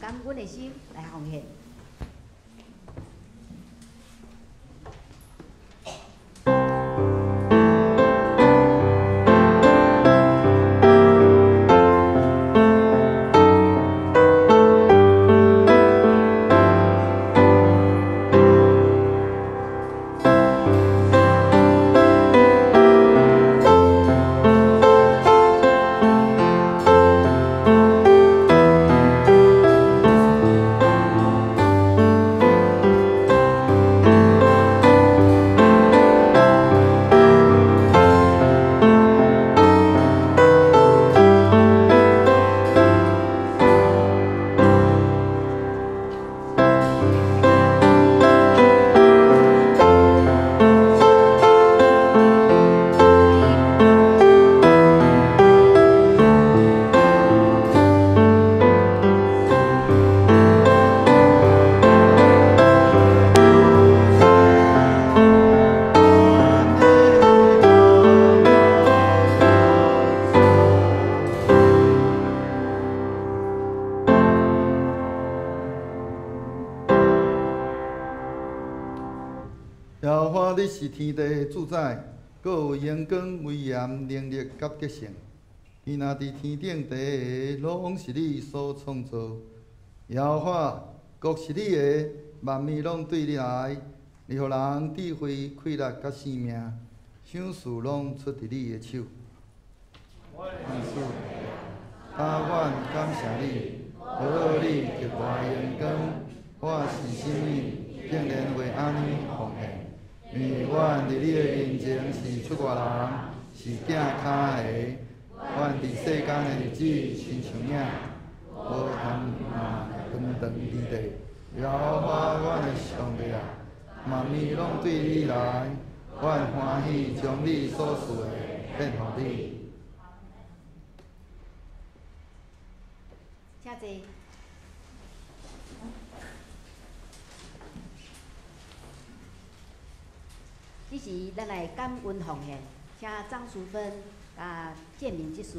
感恩的心來奉獻。你是天地的主宰，閣有榮光、威嚴、能力佮得勝。天若佇天頂地下，攏是你所創造。耶和華，國是你的，萬物攏對你來。你予人智慧、氣力佮性命，賞賜攏出佇你的手。萬事，啊，阮感謝你，呵咾你極大榮光，我是啥物，竟然會按呢奉獻？因為阮佇你的面前是出外人，是行跤的。阮佇世間的日子親像影，無通嘛長長佇地。耶和華阮的上帝啊，萬物攏對你來，阮歡喜將你所賜的獻予你。請坐。這時，咱來感恩奉獻，請張淑芬佮建明執事。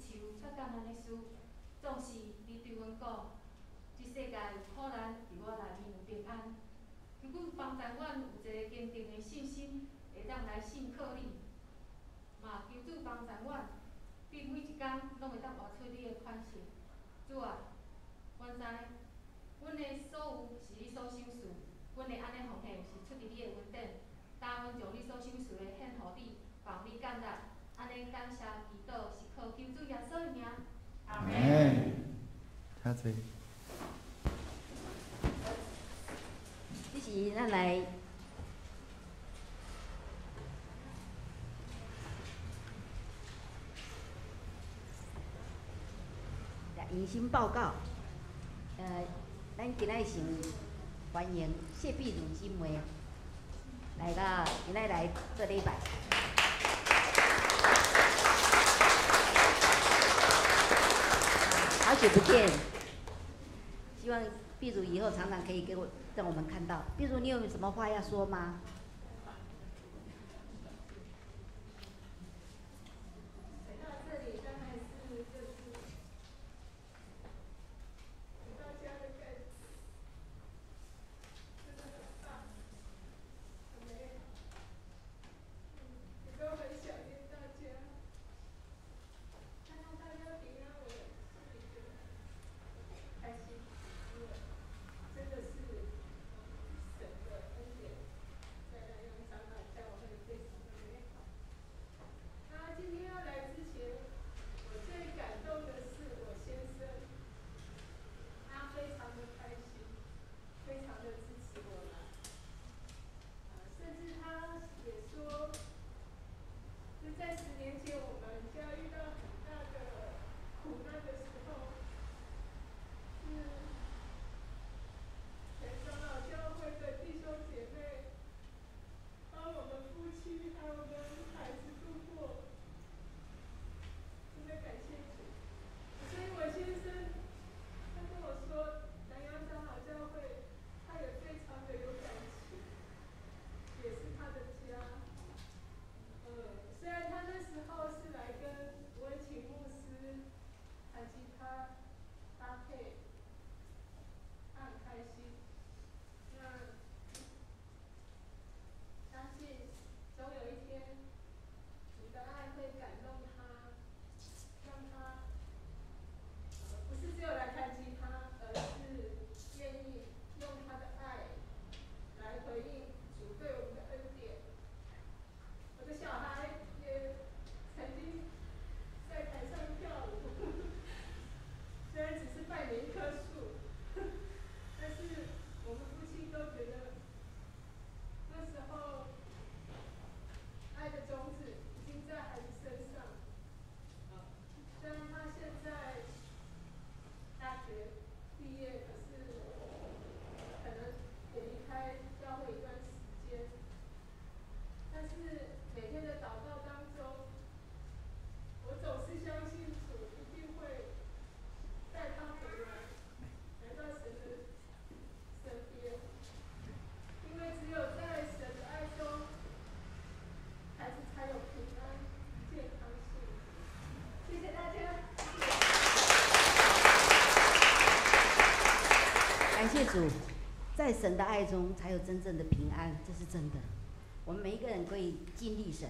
手却感恩的事。总是你对阮讲，这世界有苦难，伫我内面有平安。求主帮助阮有一个坚定的信心，会当来信靠你。嘛，求主帮助阮，伫每一工拢会当活出你的款式。主啊，阮知，阮的所有是你所賞賜，阮會按呢奉獻是出自你的恩典。當阮將你所賞賜的獻予你，放你感恩，按呢感謝祈禱是靠救主耶穌的名。阿門。請坐。這是咱來迎新報告。咱今仔先歡迎謝碧如姊妹來到今仔來做禮拜。好久不見，希望碧如以後常常可以給我讓我們看到。碧如，你有什麼話要說嗎？感謝主，在神的愛中才有真正的平安，這是真的。我們每一個人可以經歷神。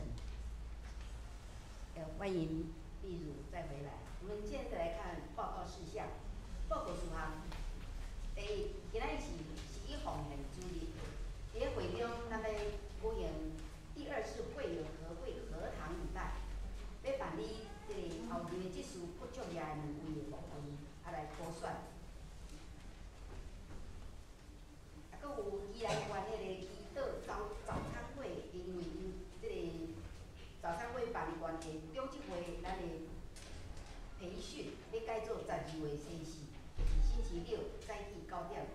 歡迎碧如再回來。我們現在來看報告事項。報告事項，第一，今仔日是以奉獻主日。佇咧會中，咱欲舉行第二次會友合會合堂禮拜，欲辦理這個後日的執事郭作業的兩位的部分，來補選。閣有宜蘭縣彼個祈禱早餐會，因為𪜶這個早餐會辦的關係，中職會咱的培訓欲改做12月初四，就是星期六早起9點。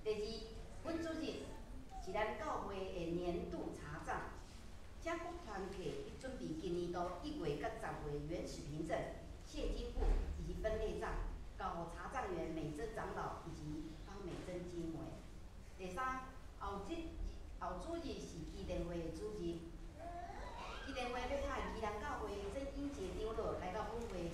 第二，阮主日是咱教會的年度查帳，請各團體去準備今年度1月佮10月原始憑證、現金簿以及分類帳，交予查帳員美珍長老以及方美珍姊妹。第三，後主日是基電會的主日，基電會欲派宜蘭教會曾英傑長老來到本會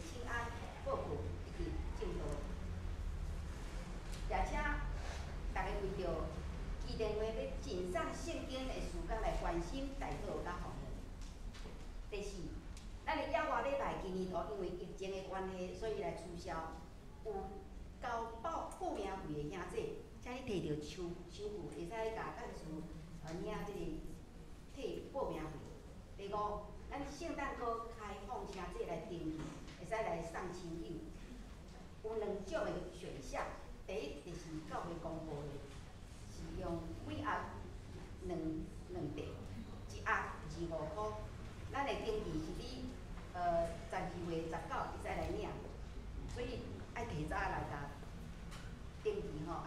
聖經的時間來關心代禱佮奉獻。第四，咱的野外禮拜今年度因為疫情的關係，所以來取消。有交報報名費的兄弟，請你提著收收據，會使共幹事領這个退報名費。第五，咱聖誕歌開放兄弟來登記，會使來送親友。有兩種的選項，第一就是教會公布的，是用每盒兩兩塊，一盒25箍。咱的登記是佇12月19會使來領，所以愛提早來共登記吼，啊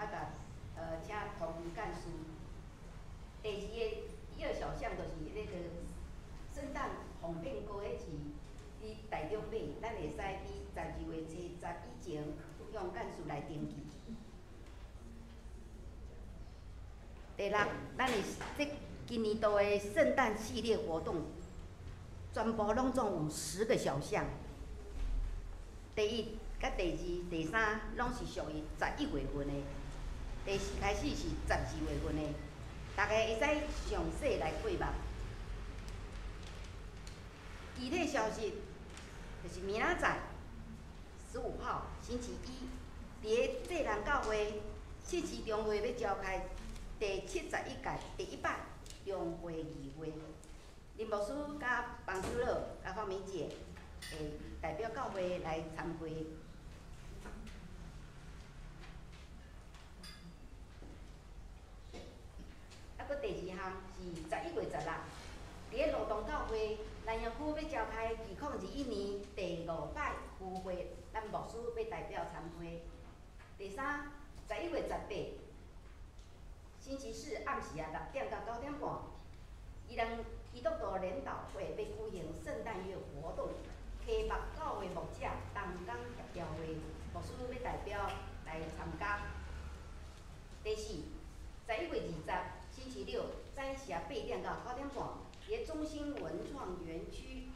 共請同工幹事。第二个第二小項就是那個聖誕奉獻歌，彼是佇台中買，咱會使佇12月初十以前向幹事來登記。第六，咱的這今年度的聖誕系列活動，全部攏總有10個小項。第一、佮第二、第三，攏是屬於11月份的；第四開始是12月份的。大家會使詳細來過目。具體消息就是明仔載15號星期一，佇个濟南教會七市中會欲召開第71屆第一擺中會議會，林牧師佮彭長老、佮方明姐會代表教會來參會。啊，閣第二項是11月16，佇个羅東教會南陽區欲召開2021年第五擺區會，咱牧師欲代表參會。第三，11月18，星期四暗時啊6點到9點半，宜蘭基督徒聯禱會欲舉行聖誕月活動，開幕教會牧者同工協調會，牧師欲代表來參加。第四，11月20，星期六早時8點到9點半，佇中心文創園區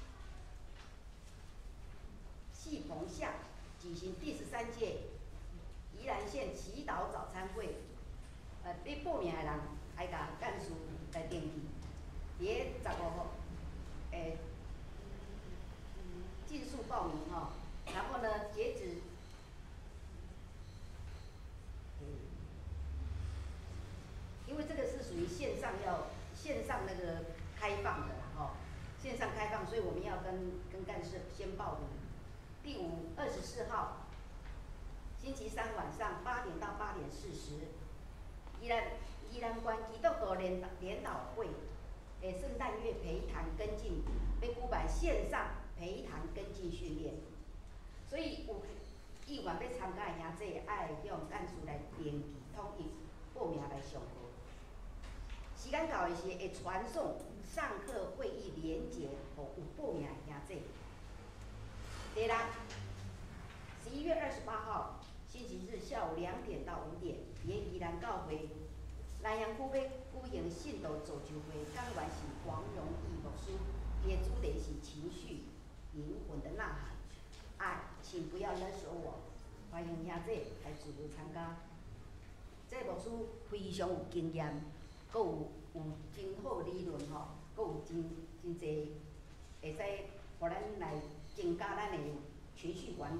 戲棚下舉行第13屆宜蘭縣祈禱早餐會。欲報名的人愛共幹事來登記。佇个15號，盡速報名吼。然後呢，截止，因為這個是屬於線上要線上那個開放的啦，吼，線上開放，所以我們要跟幹事先報名。第五，24號，星期三晚上8點到8點40，宜蘭縣基督徒聯禱會的聖誕月陪談跟進，欲舉辦線上陪談跟進訓練，所以有意願欲參加的兄弟，愛向幹事來登記統一報名來上課。時間到的時，會傳送上課會議連結予有報名的兄弟。第六，11月28號星期日下午2點到5點，佇宜蘭教會南陽區欲舉行信徒造就會，講員是黃榮義牧師，伊的主題是情緒靈魂的吶喊，愛，請不要勒索我，歡迎兄弟來自由參加。這個牧師非常有經驗，閣有真好理論吼，閣有真真濟會使予咱來增加咱的情緒管理。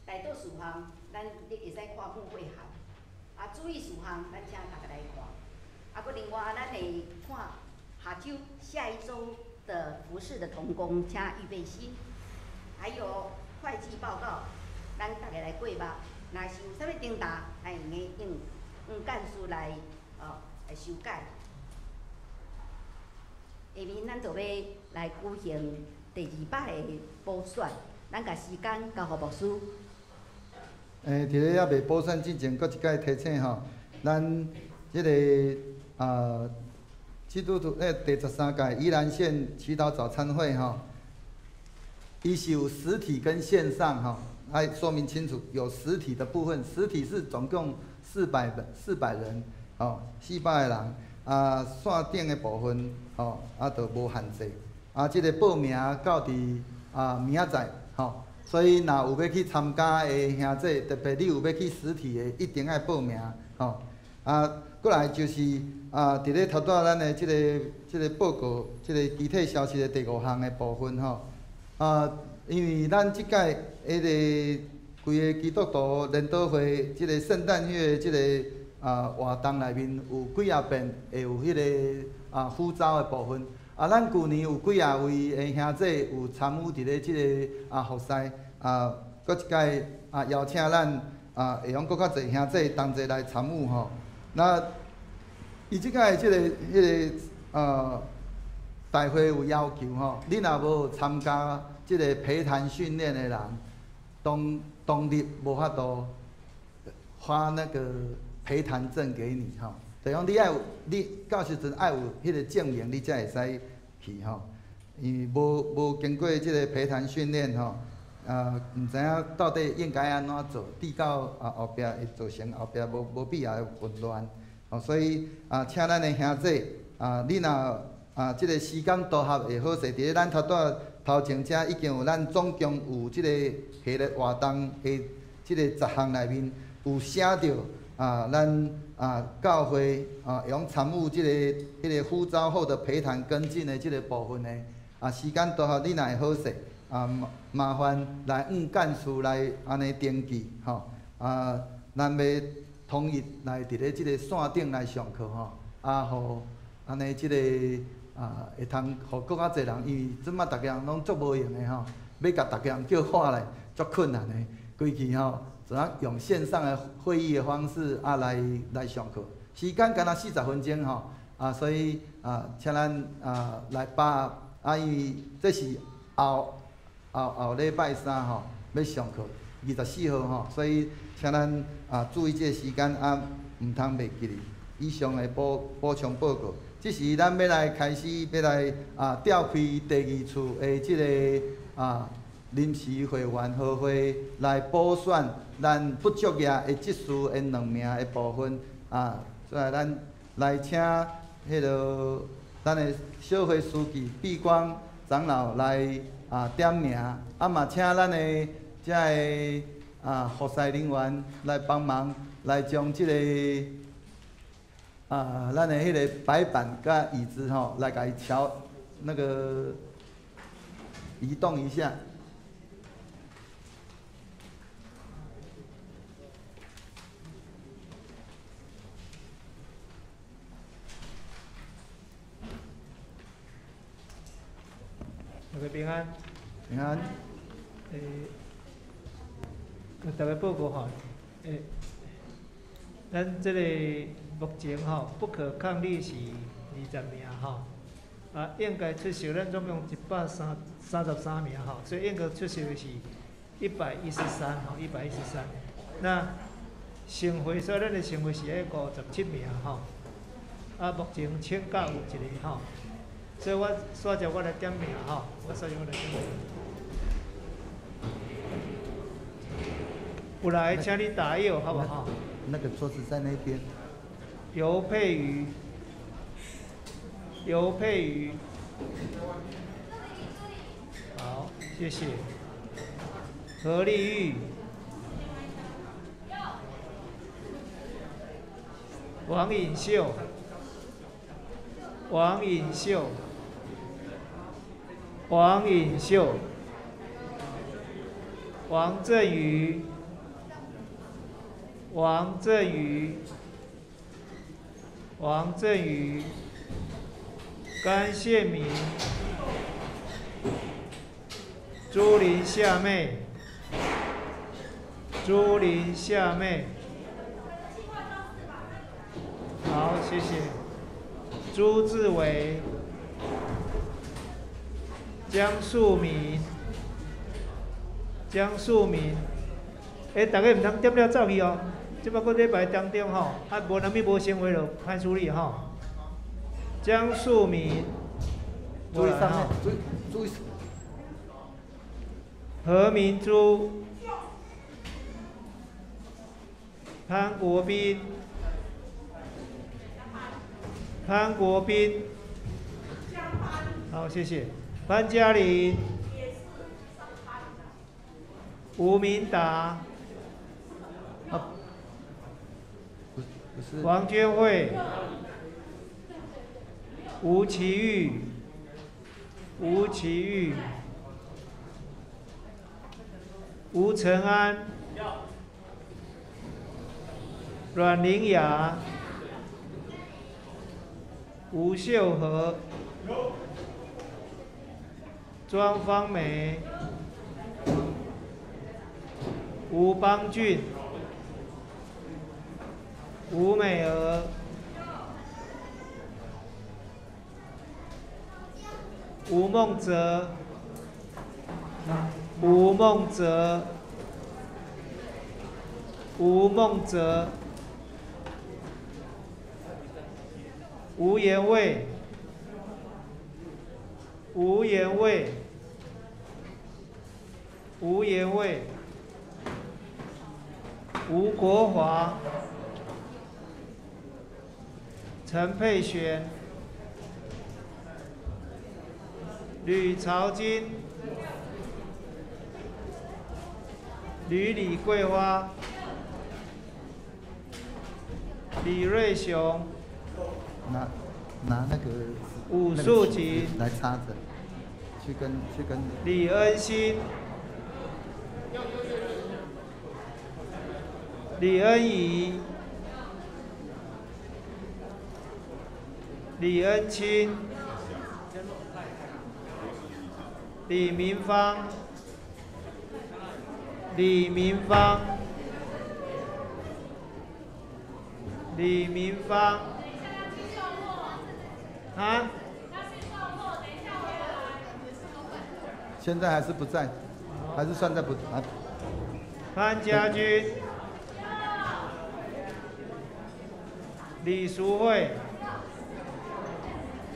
代禱事項，咱你會使看牧會函。啊，注意事項，咱請大家來看。啊，閣另外，咱會看下週下一週的服事的同工，請預備心。還有會計報告，咱大家來過目。若是有啥物重大，咱會用用幹事來來修改。下面咱就欲來舉行第二擺的補選，咱共時間交予牧師。佇咧猶未補選之前，閣一擺提醒吼，咱這个基督徒第13屆宜蘭縣祈禱早餐會吼，伊是有實體跟線上吼，愛說明清楚，有實體的部分，實體是總共400人，吼，400個人，啊，線頂的部分，吼，啊，就無限制，啊，這个報名到佇明仔載，吼。所以，若有欲去參加的兄弟，特別你有欲去實體的，一定愛報名，吼。啊，過來就是啊，佇咧頭拄仔咱的這個報告，這個機體消失的第五項的部分吼。啊，因為咱這屆彼個規个基督徒聯禱會這個聖誕月這個啊活動內面有幾仔遍會有彼個啊呼召的部分。啊，咱舊年有幾仔位的兄弟有參與佇咧這個啊服事啊，閣一屆啊邀請咱啊會用閣較濟兄弟同齊來參與吼。那伊這屆這個彼個啊大會有要求吼，你若無參加這個陪談訓練的人，當日無法度發那個陪談證給你吼。就講你愛有，你到時陣愛有彼個證明，你才會使去吼。因為無經過這個陪談訓練吼，啊，毋知影到底應該按怎做，至到啊後壁會造成後壁無必要的混亂。哦，所以啊，請咱的兄弟啊，你若啊這個時間都合會好勢，佇咧咱頭拄頭前遮已經有咱總共有這個系列活動的這個十項內面有寫著啊，咱啊教會啊會用參與這個彼個呼召後的陪談跟進的這個部分的啊，時間都合，你若會好勢啊，麻煩來向幹事來按呢登記吼啊，咱欲統一來佇咧這個線頂來上課吼，啊，予按呢這個啊會通予閣較濟人，因為這擺逐家人攏足無閒的吼，欲共逐家人叫喊來足困難的，規氣吼，只能用線上的會議的方式啊來上課，時間敢若40分鐘吼，啊，所以啊，請咱啊來把握啊，因為這是後後後禮拜三吼欲上課，24號吼，所以請咱啊注意這個時間啊，毋通袂記哩。以上的補充報告，這時咱欲來開始，欲來啊召開第二次的這個啊臨時會員合會來補選咱不足額的執事的兩名的部分啊，所以咱來請彼个咱的小會書記畢光長老來啊點名，啊嘛請咱的遮个啊服事人員來幫忙來將這個啊，咱的彼个白板佮椅子吼，來共伊調那個移動一下。大家平安。平安。跟大家報告吼，咱這個目前吼不可抗力是20名吼，啊應該出席咱總共133名吼，所以應該出席的是113吼，113。那成會所咱的成會是愛57名吼，啊目前請假有一個吼，所以我煞只我來點名吼，我煞只我來點名。有來，請你打藥，好無吼？那個桌子在那邊。尤佩瑜，尤佩瑜，好，謝謝。何麗玉，王穎秀，王穎秀，王穎秀，王振宇，王振宇。王振宇、甘憲明、朱林夏妹、朱林夏妹，好，謝謝。朱志偉、江樹明、江樹明，大家毋通點了走去哦。這擺閣禮拜當中吼，啊無啥物無成話就歹處理吼。江樹明，注意上面，注意注意。何明珠，潘國斌，潘國斌，好，謝謝。潘嘉玲，吳明達。啊，不王娟慧，吴奇玉，吴奇玉，吴承安，阮玲雅，吴秀和，庄芳梅，吴邦俊，吴美娥，吴梦哲，吴梦哲，吴梦哲，吴延卫，吴延卫，吴延卫，吴国华，陈佩璇，吕朝金，吕李桂花，李瑞雄，拿那个武素琴来插着，去跟李恩心，李恩仪，李恩清，李明芳，李明芳，李明芳，啊？现在还是不在，还是算在不啊？潘家军，李淑慧，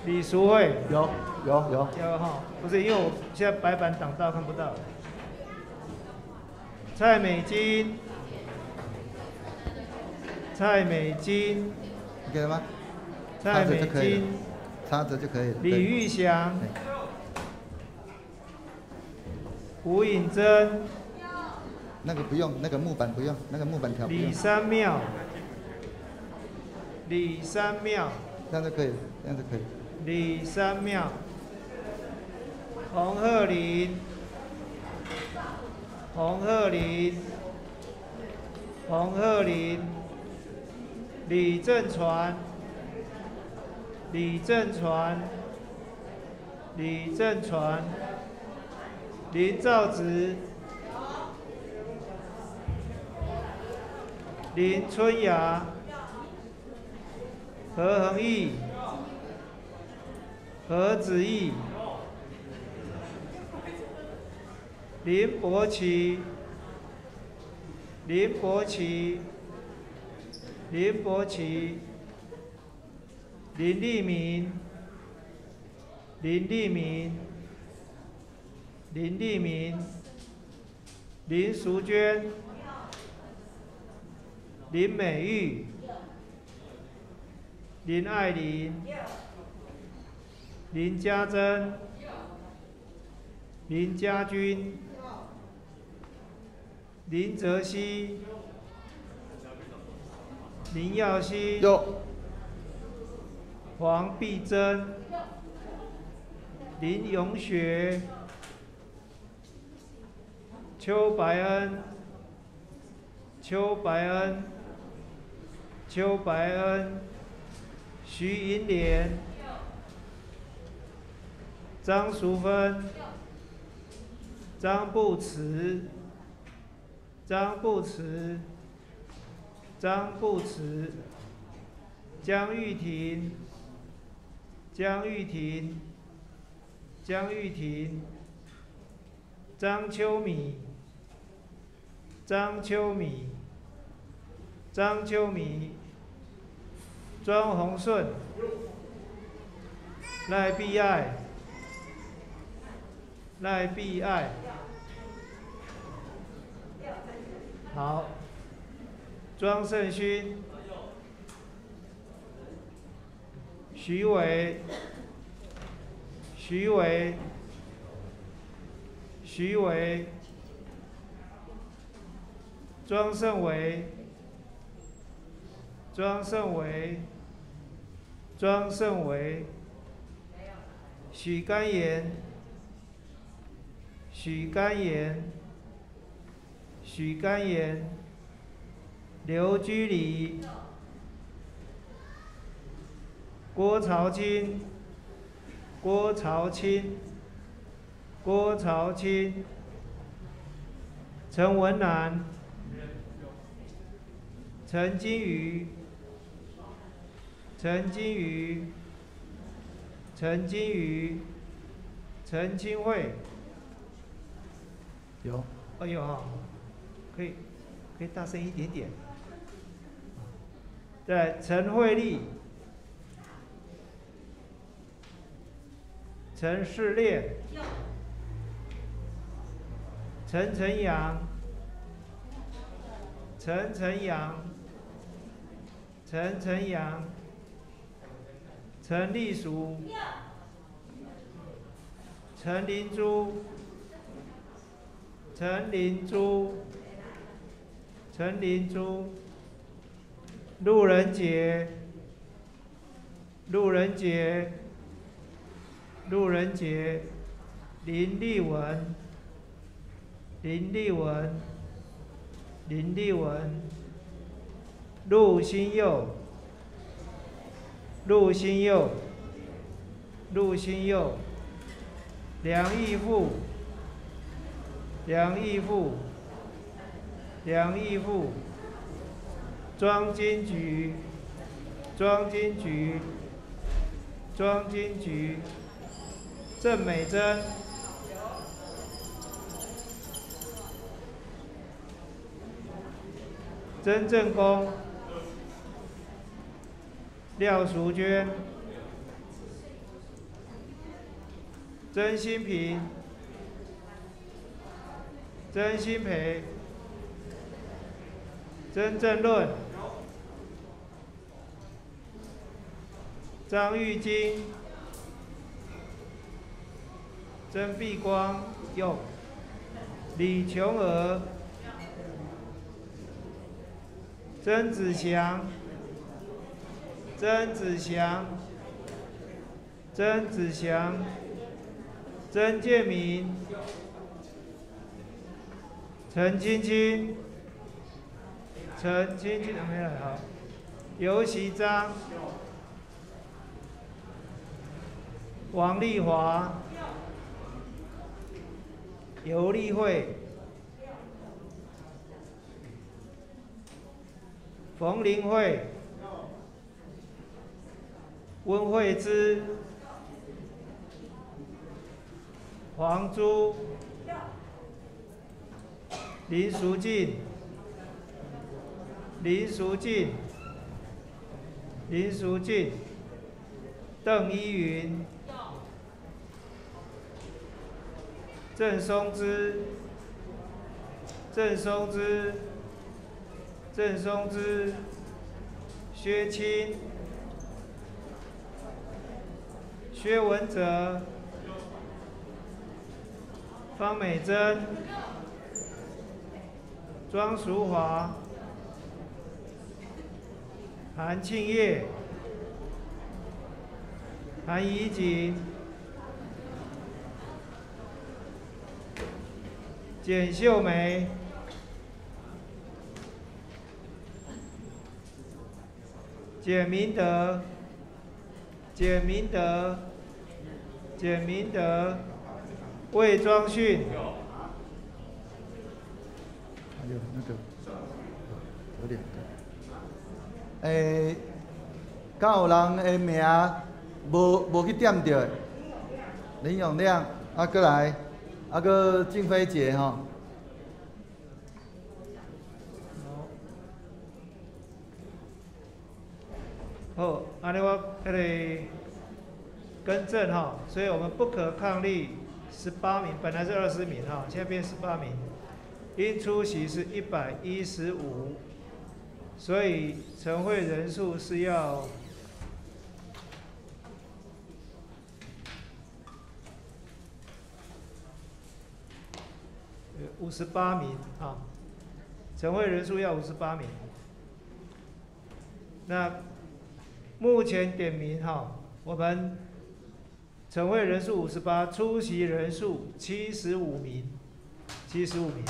李淑慧，有有有有哈，不是因为我现在白板挡到看不到。蔡美金，蔡美金，你给了吗？蔡美金，插着就可以了。李玉祥，吴颖珍，那个不用，那个木板不用，那个木板条不用。李三妙，李三妙，这样就可以，这样就可以。李三妙，洪鹤林，洪鹤林，洪鹤林，李正传，李正传，李正传，林兆植，林春芽，何恒毅，何子毅，林伯奇，林伯奇，林伯奇，林立明，林立明，林立明，林淑娟，林美玉，林爱玲，林家珍，林家军，林哲熙，林耀熙，黄碧珍，林永学，邱白恩，邱白恩，邱白恩，徐银莲，张淑芬，张布慈，张布慈，张布慈，江玉婷，江玉婷，江玉婷，张秋米，张秋米，张秋米，庄宏顺，赖碧爱，赖碧爱，好，庄胜勋，徐伟，徐伟，徐伟，庄胜伟，庄胜伟，庄胜伟，许甘言，许甘言，许甘言，刘居礼，郭朝清，郭朝清，郭朝清，陈文南，陈金鱼，陈金鱼，陈金鱼，陈清慧，有。哎呦哈，可以，可以大声一点点。再陈慧丽，陈世烈，陈晨阳，陈晨阳，陈晨阳，陈丽淑，陈林珠，陈林珠，陈林珠，路人杰，路人杰，路人杰，林立文，林立文，林立文，陆新佑，陆新佑，陆新佑，梁义富，梁义富，梁义富，庄金菊，庄金菊，庄金菊，郑美珍，曾正功，廖淑娟，曾新平，曾新培，曾正论，张玉金，曾碧光，有，李琼娥，曾子祥，曾子祥，曾子祥，曾建明，陈青青，陈青青没来好，尤习章，王丽华，尤丽慧，冯林慧，温慧芝，黄珠，林淑静，林淑静，林淑静，邓依云，郑松枝，郑松枝，郑松枝，薛清，薛文哲，方美珍，庄淑华，韩庆业，韩怡景，简秀梅，简明德，简明德，简明德，魏庄训，还有那个有两个，欸，敢有人的名无去点著的？林永亮，啊，阁来，啊，阁静妃姐吼。好，按呢我彼个更正吼，所以我们不可抗力18名，本来是20名哈，现在变18名，应出席是115，所以成会人数是要58名啊，成会人数要58名。那目前点名哈，我们成会人数58，出席人数75名，75名。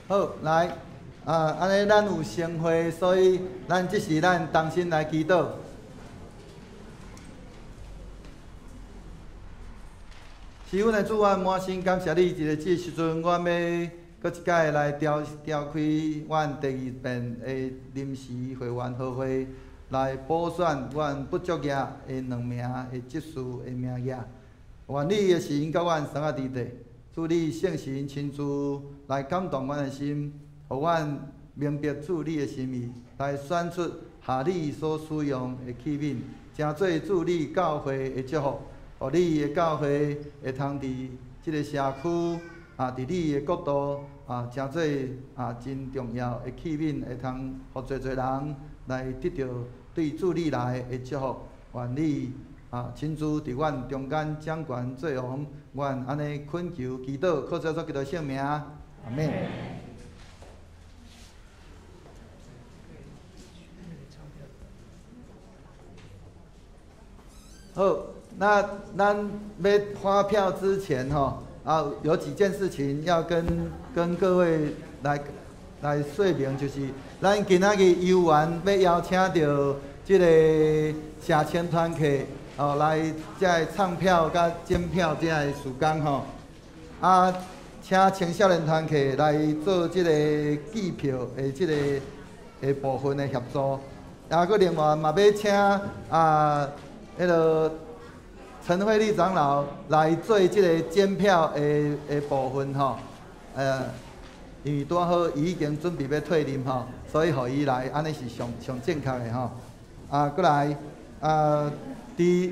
好，来，啊，按呢咱有成会，所以咱这时咱同心来祈祷。是阮的主，阮满心感谢你，伫这时阵，阮欲阁一摆来召开阮第二遍的临时会员合会，来补选阮不足额的两名的执事的名额。愿你的神佮阮相佮伫底，主你圣神亲自来感动阮的心，予阮明白主你的心意，来选出合你所使用的器皿，成做主你教会的祝福，予你的教会会通伫这个社区啊，伫你的国度啊，成做啊真重要的器皿，会通予济济人来得著对主你来的祝福。愿你啊亲自伫阮中间掌权做王，阮按呢恳求祈祷，靠主耶稣基督圣名，阿们。好，那咱欲发票之前吼，啊，有几件事情要跟各位来说明，就是咱今仔日有缘欲邀请著这个社青团客哦，来这个唱票佮检票这个事工吼，啊，请青少年团客来做这个计票的这个的部分的协助，啊，阁另外嘛欲请啊，彼个陈慧丽长老来做这个检票的部分吼，因为拄好伊已经准备欲退任吼，所以予伊来，按呢是上正确的吼。啊，阁来啊，伫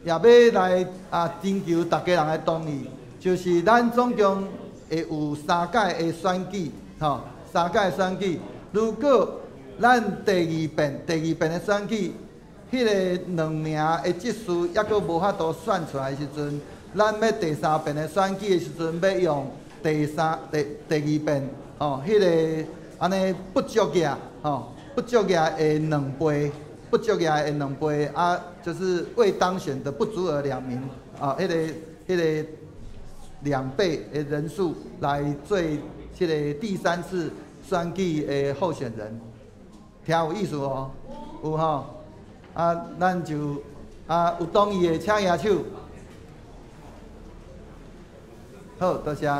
也欲来啊，征求逐家人的同意，就是咱总共会有3届的选举，吼，3届选举。如果咱第二遍的选举，彼个2名的执事犹阁无法度选出来的时阵，咱欲第3遍的选举的时阵，欲用第二遍吼，彼个按呢不足额吼，不足额的2倍，不足额的2倍啊，就是未当选的不足额2名啊，彼个2倍的人数来做这个第3次选举的候选人，听有意思无？有吼。啊，咱就啊有同意的，请举手。好，多谢。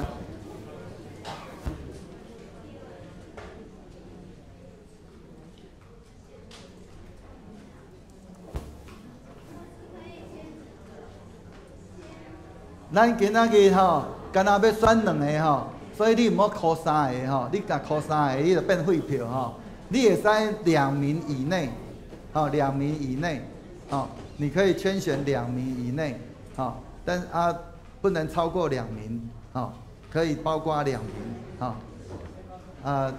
咱今仔日吼，敢若欲选2个吼，所以你毋好箍3个吼，你若箍3个，你就变废票吼。你会使2名以内。好，2名以内，哦，你可以圈选2名以内，哦，但啊不能超过2名，哦，可以包括2名，哦，啊，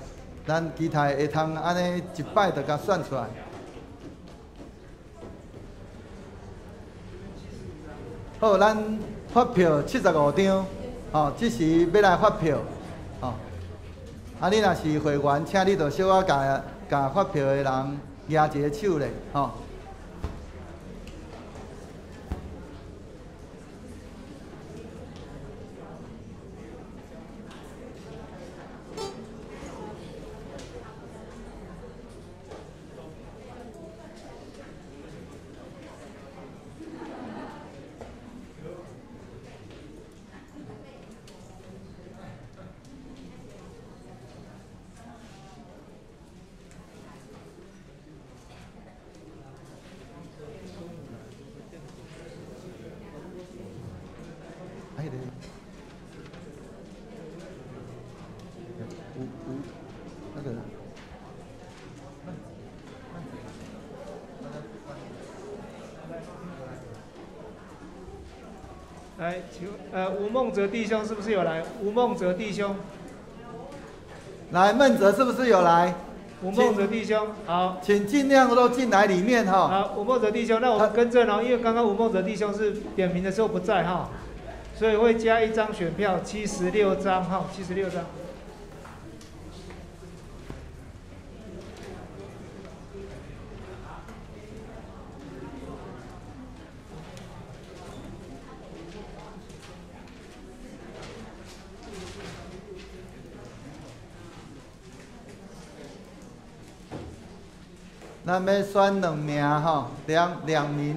咱期待会通按呢一摆就共选出来。好，咱发票75张，哦，这时欲来发票，哦，啊，你若是会员，请你就小可共发票的人举一个手咧，吼。来，请吴孟哲弟兄是不是有来？吴孟哲弟兄，来，孟哲是不是有来？吴孟哲弟兄，好，请尽量都进来里面哈。好，吴孟哲弟兄，那我们更正哦，因为刚刚吴孟哲弟兄是点名的时候不在哈，所以會加一張選票，七十六張哈，七十六張。咱欲選兩名吼，兩名。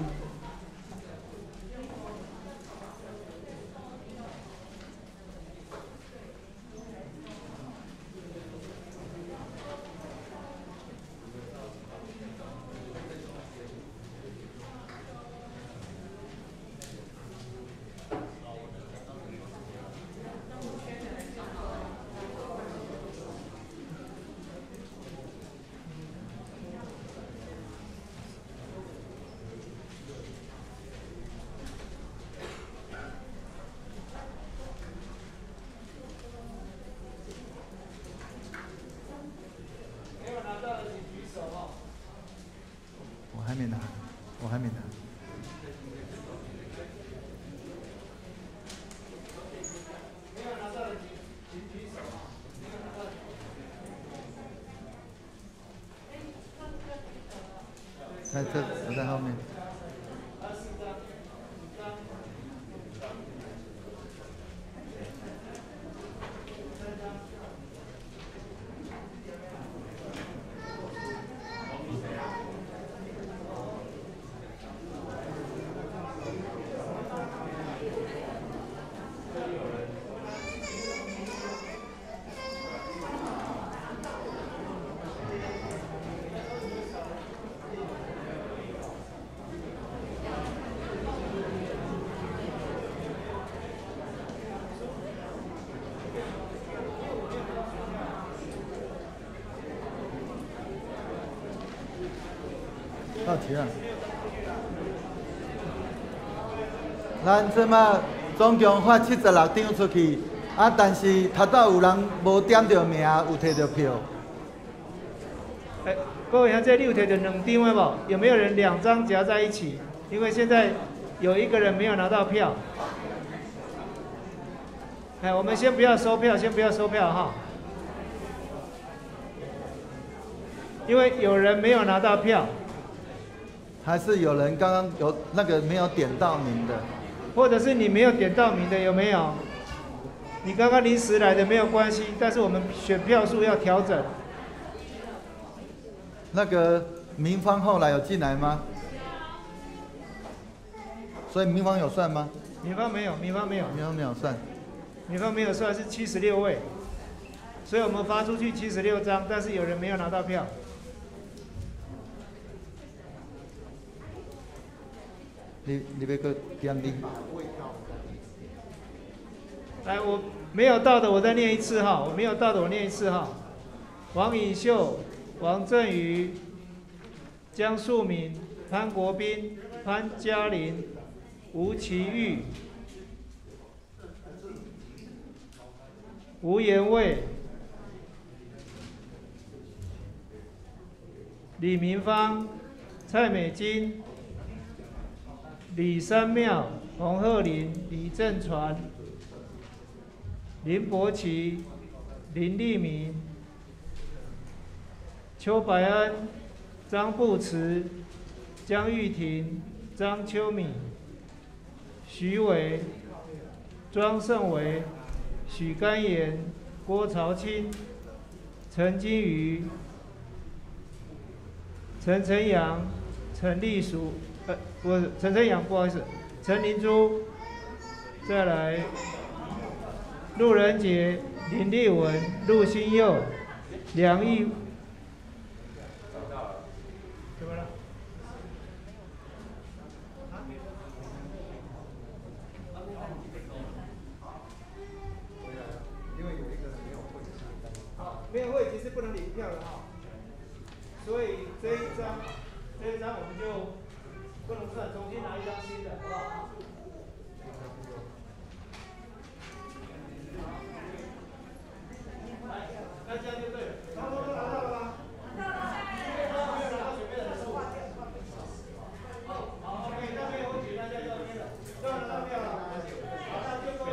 沒有拿到的請舉手哦。我還沒拿，我還沒拿。沒有拿到的請舉手哦。沒有拿到的。在這，我在後面。四張，五張。三張。到齊了。咱這馬總共發76張出去，啊，但是頭拄有人無點著名，有提著票。欸，各位兄弟，你有提著兩張的無？有沒有人兩張夾在一起？因為現在有一個人沒有拿到票。哎，我們先不要收票，先不要收票哈。因為有人沒有拿到票。還是有人剛剛有那個沒有點到名的，或者是你沒有點到名的有沒有？你剛剛臨時來的沒有關係，但是我們選票數要調整。那個民方後來有進來嗎？所以民方有算嗎？民方沒有，民方沒有。民方沒有算。民方沒有算是76位，所以我們發出去76張，但是有人沒有拿到票。你欲閣點你？來，我沒有到的，我再念一次哈。我沒有到的，我念一次哈。王穎秀、王振宇、江素敏、潘國斌、潘嘉玲、吳奇玉、吳延衛、李明芳、蔡美金、李三妙、洪鶴林、李正傳、林伯奇、林立明、邱白恩、張布慈、江玉婷、張秋敏、徐偉、莊勝維、許甘言、郭朝清、陳金魚、陳晨陽、陳立淑。不是陳晨陽，不好意思，陳林珠，再來陸仁杰、林立文、陸新佑、梁義，怎麼了？因為有一個人沒有會籍。好，沒有會籍是不能領票的哈，所以這一張我們就不能算，重新拿一張新的，好不好？來，那這樣就對了。通通都拿到了嗎？拿到了。沒有拿到選票的數。好，好，OK，那沒有問題，那這樣就 OK 了。都拿到票了。好，那就。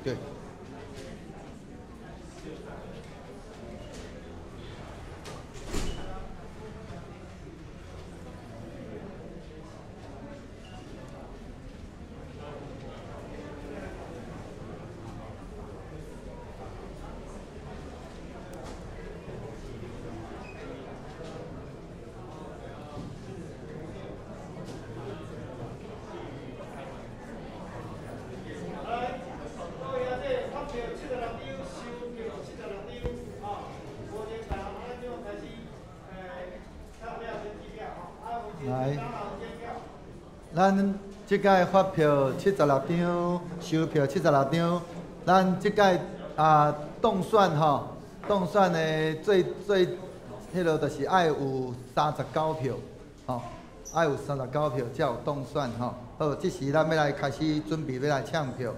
對。來，咱這屆發票76張，收票76張。咱這屆啊當選吼，當選的最最彼落就是愛有39票，吼，愛有39票才有當選吼。好，這時咱欲來開始準備欲來搶票。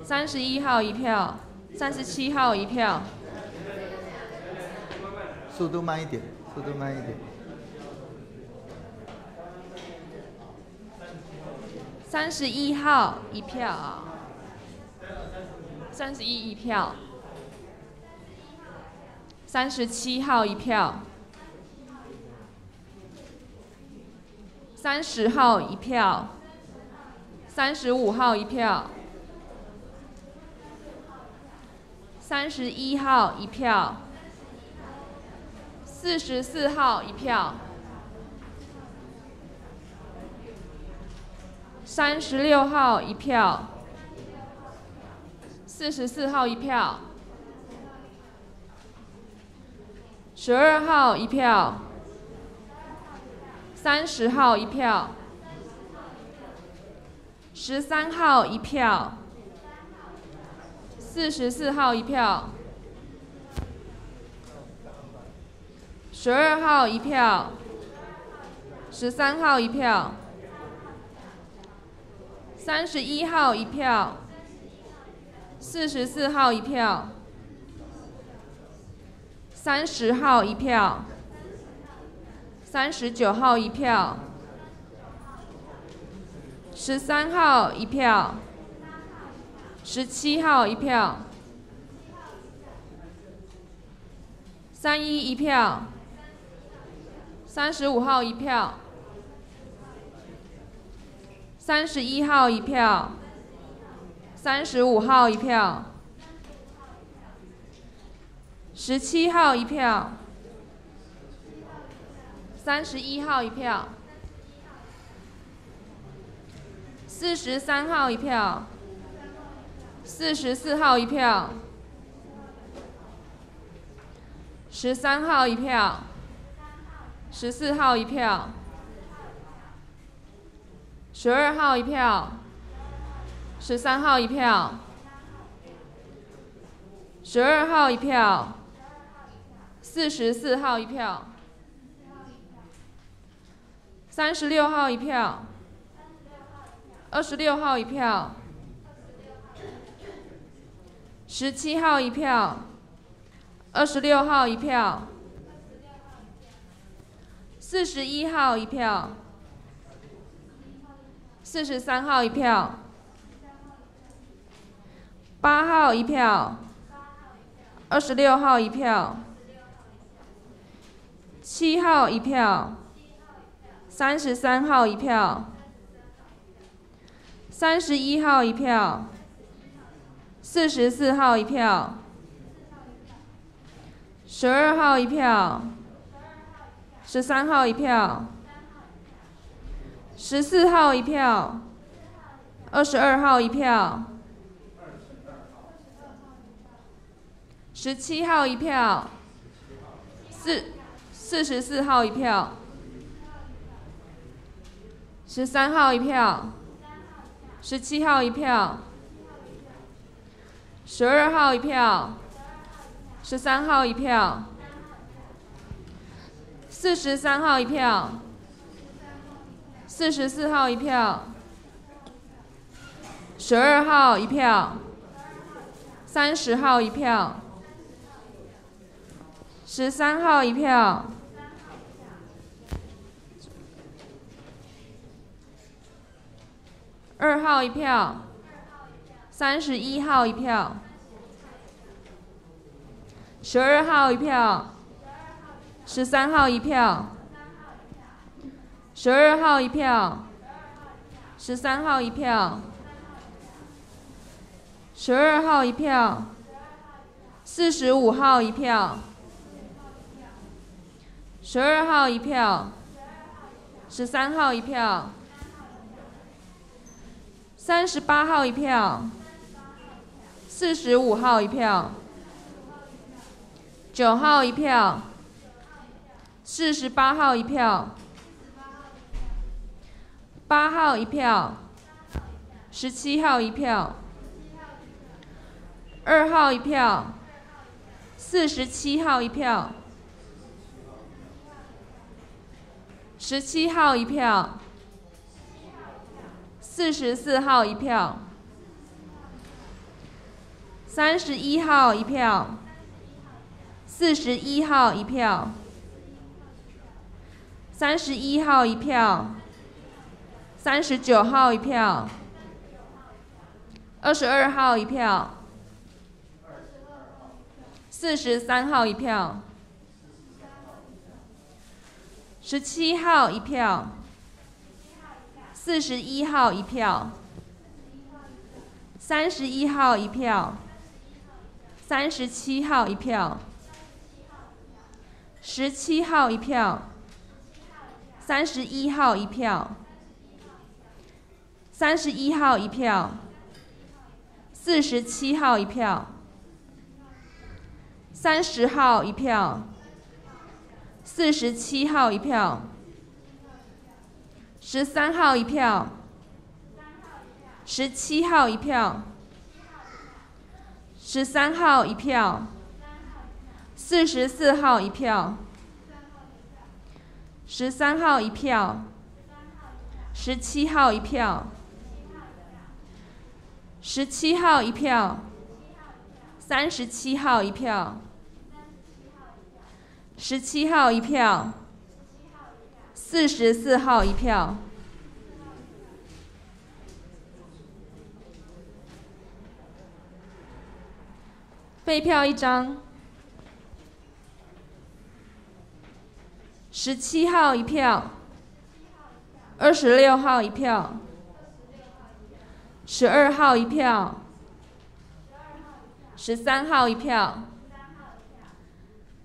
31號一票，37號一票。速度慢一點，速度慢一點。31號一票，31一票，37號一票，30號一票，35號一票，31號一票，44號一票。36號一票，44號一票，12號一票，30號一票，13號一票，44號一票，12號一票，13號一票。31號一票，44號一票，30號一票，39號一票，13號一票，17號一票，31一票，35號一票。31號一票，35號一票，17號一票，31號一票，43號一票，44號一票，13號一票，14號一票。12號一票，13號一票，12號一票，44號一票，36號一票，26號一票，17號一票，26號一票，41號一票。43號一票，8號一票，26號一票，7號一票，33號一票，31號一票，44號一票，12號一票，13號一票。14號一票，22號一票，17號一票，44號一票，13號一票，17號一票，12號一票，13號一票，43號一票。44號一票，12號一票，30號一票，13號一票，2號一票， 31号一票，12号一票，13号一票，12号一票，13号一票，12号一票，45号一票，12号一票，13号一票，38号一票，45号一票，9号一票，48号一票，8号一票，17号一票，2号一票，47号一票，17号一票，44号一票，31号一票，41号一票，31号一票，39号一票，22号一票，43号一票，17号一票，41号一票，31号一票，37号一票，17号一票，31号一票，31号一票，47号一票，30号一票，47号一票，13号一票，17号一票，13号一票，44号一票，13号一票，17号一票，17号一票，37号一票，17号一票，44号一票。废票一张。17号一票，26号一票，12号一票，13号一票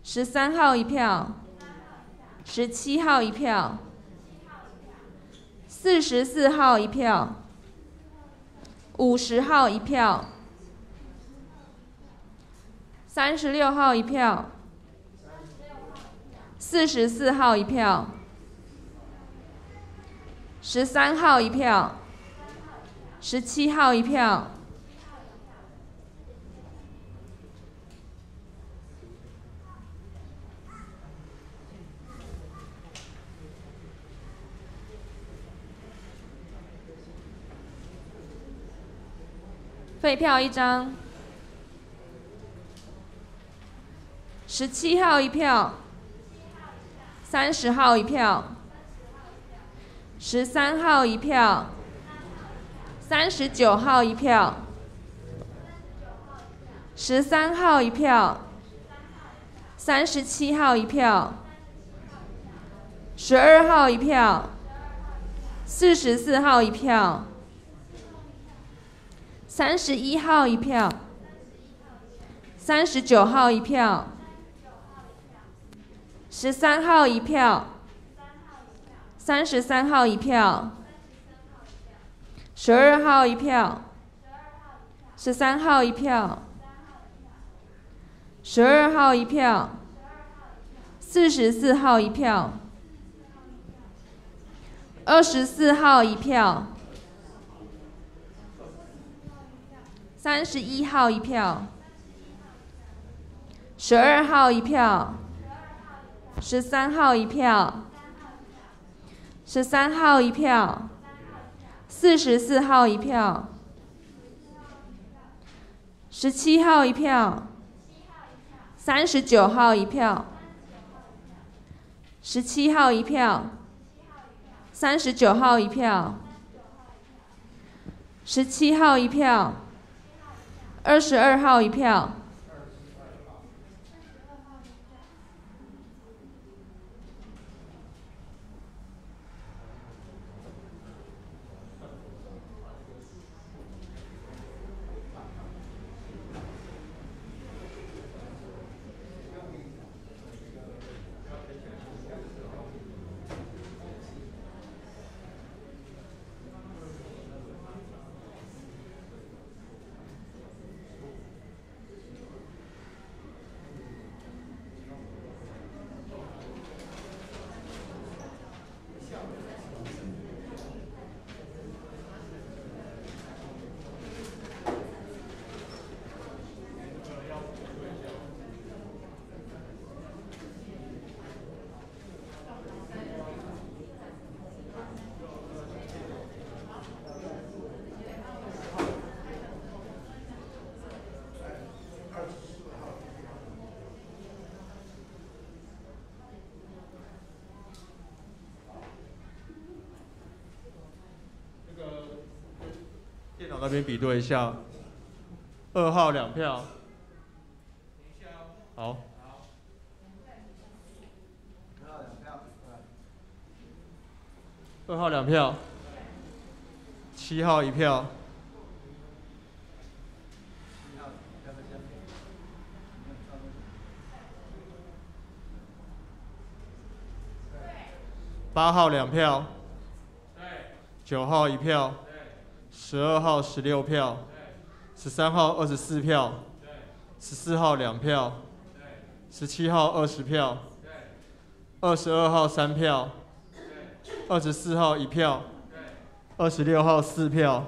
，13号一票，17号一票，44号一票，50号一票，36号一票，44号一票，13号一票，17号一票。废票一张。17号一票，30号一票，13号一票，39号一票，13号一票，37号一票，12号一票，44号一票，31号一票，39号一票，13号一票，33号一票，12号一票，13号一票，12号一票，44号一票，24号一票，31号一票，12号一票，13号一票，13号一票，44号一票，17号一票，39号一票，17号一票，39号一票，17号一票， 22号一票。那边比对一下，2号2票，好。2号2票，7号1票，8号2票，9号1票。12号16票，13号24票，14号2票，17号20票，22号3票，24号1票，26号4票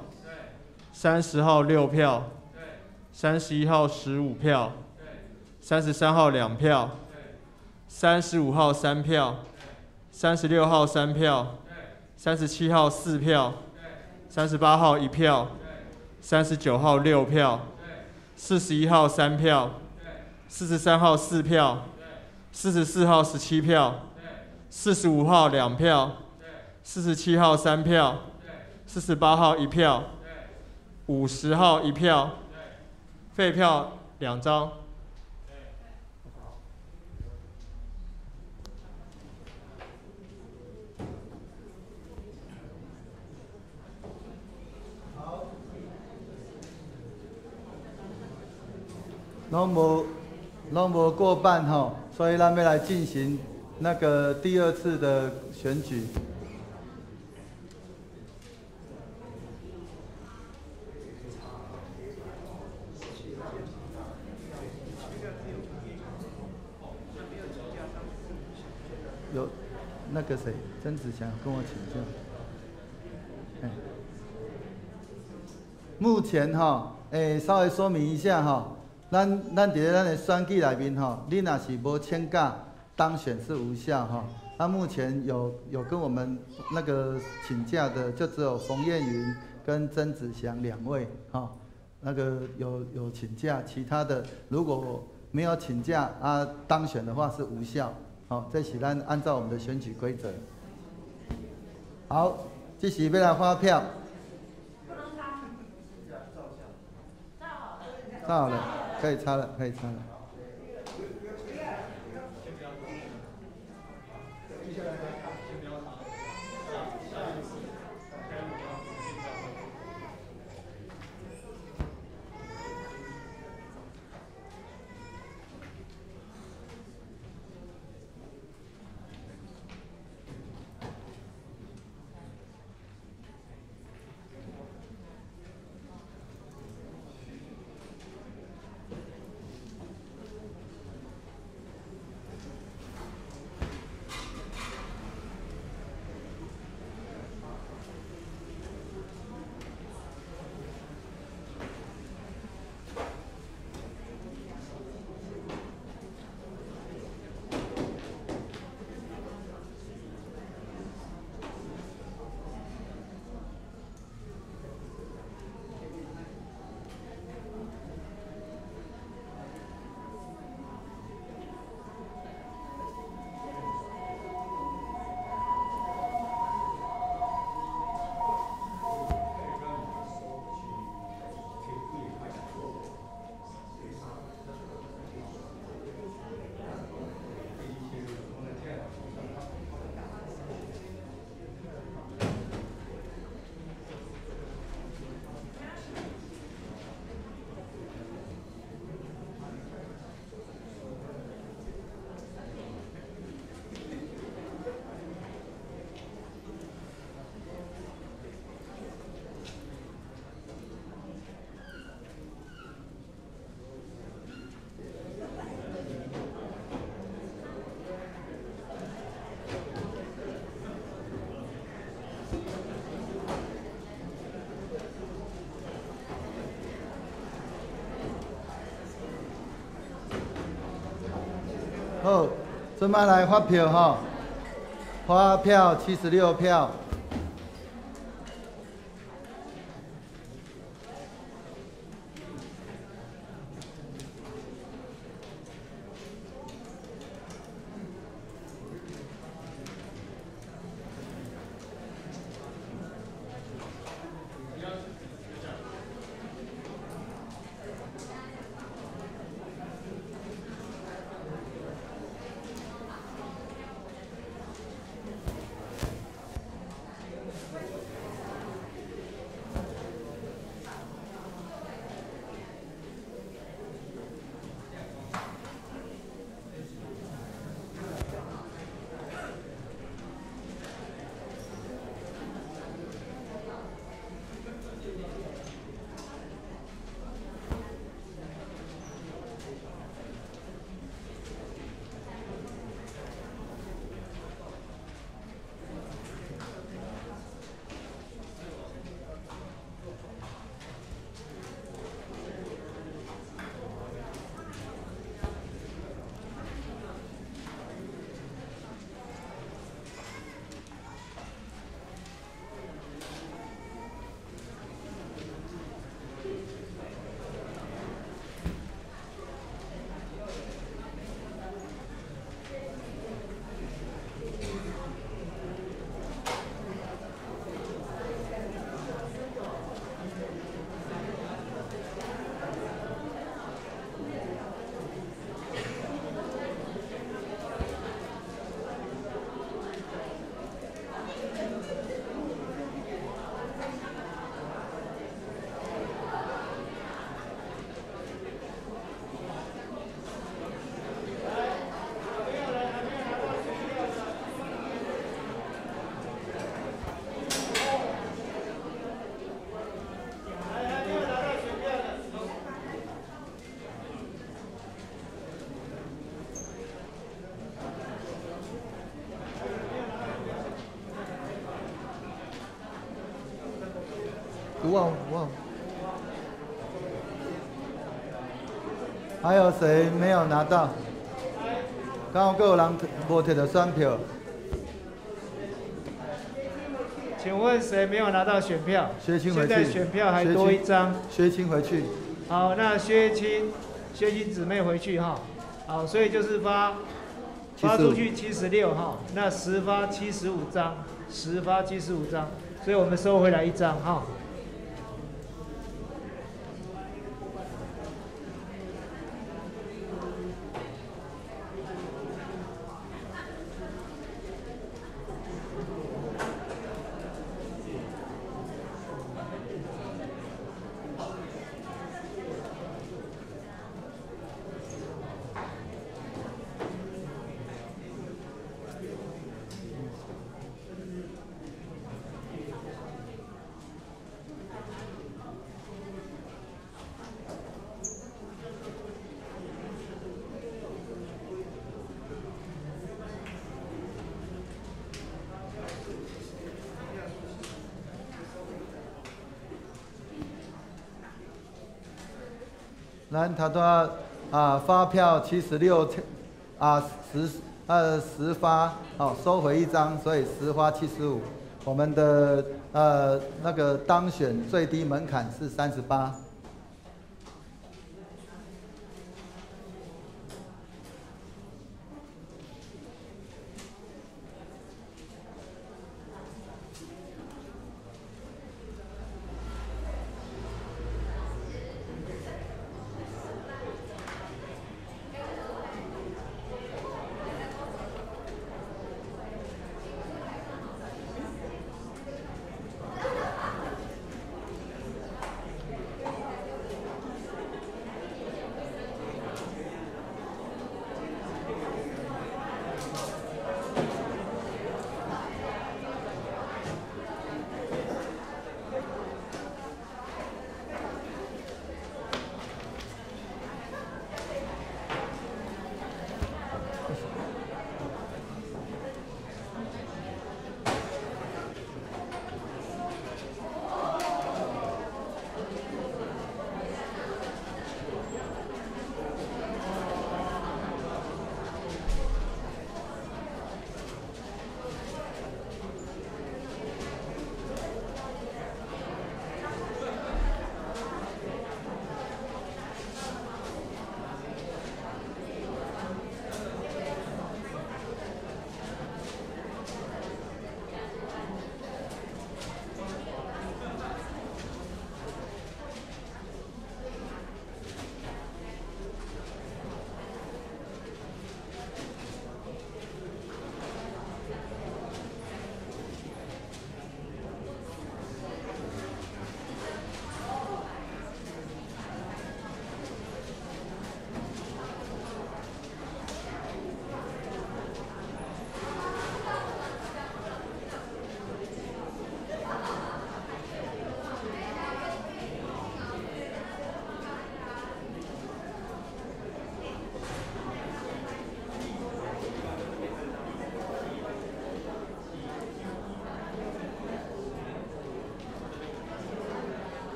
，30号6票，31号15票，33号2票，35号3票，36号3票，37号4票。38号1票，39号6票，41号3票，43号4票，44号17票，45号2票，47号3票，48号1票，50号1票，废票2张。拢无过半吼，所以咱欲来进行那个第二次的选举。有那个谁，曾子祥跟我请教。目前哈，稍微说明一下哈。咱伫咧咱的选举内面吼，你若是无请假当选是无效吼。那目前有跟我们那个请假的，就只有冯燕云跟曾子祥2位吼，那个有请假，其他的如果没有请假啊，当选的话是无效。好，这是咱按照我们的选举规则。好，这时欲来发票。照了。可以插了，可以插了。好，这摆来发票吼，发票76票。有啊有啊。还有谁没有拿到？敢有阁有人无提著选票？请问谁没有拿到选票？薛青回去。现在选票还多一张。薛青回去。好，那薛青，薛青姊妹回去哈。好，所以就是发出去76哈，那10发75张，10发75张，所以我们收回来一张哈。咱头拄仔发票76啊10发，哦，收回一张，所以10发75。我们的那个当选最低门槛是38。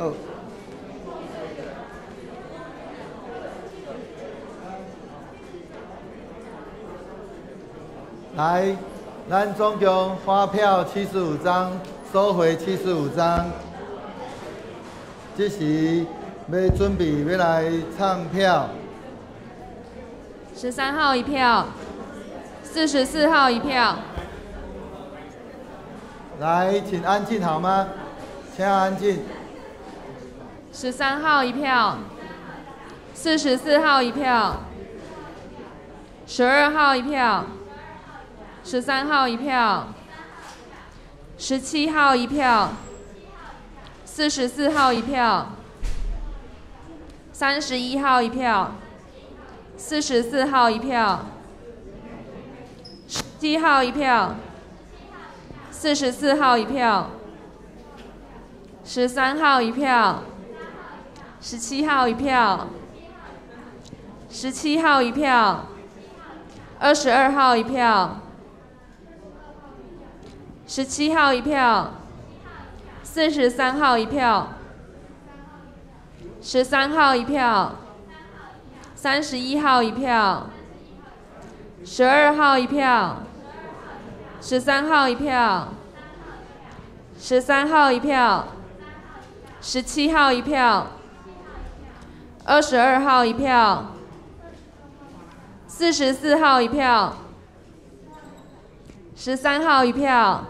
好。來，咱總共發票75張，收回75張。這時欲準備欲來唱票。13號一票，44號一票。來，請安靜好嗎？請安靜。13號一票，44號一票，12號一票，13號一票，17號一票，44號一票，31號一票，44號一票，17號一票，44號一票，13號一票，17號一票，17號一票，22號一票，17號一票，43號一票，13號一票，31號一票，12號一票，13號一票，13號一票，17號一票，22號一票，44號一票，13號一票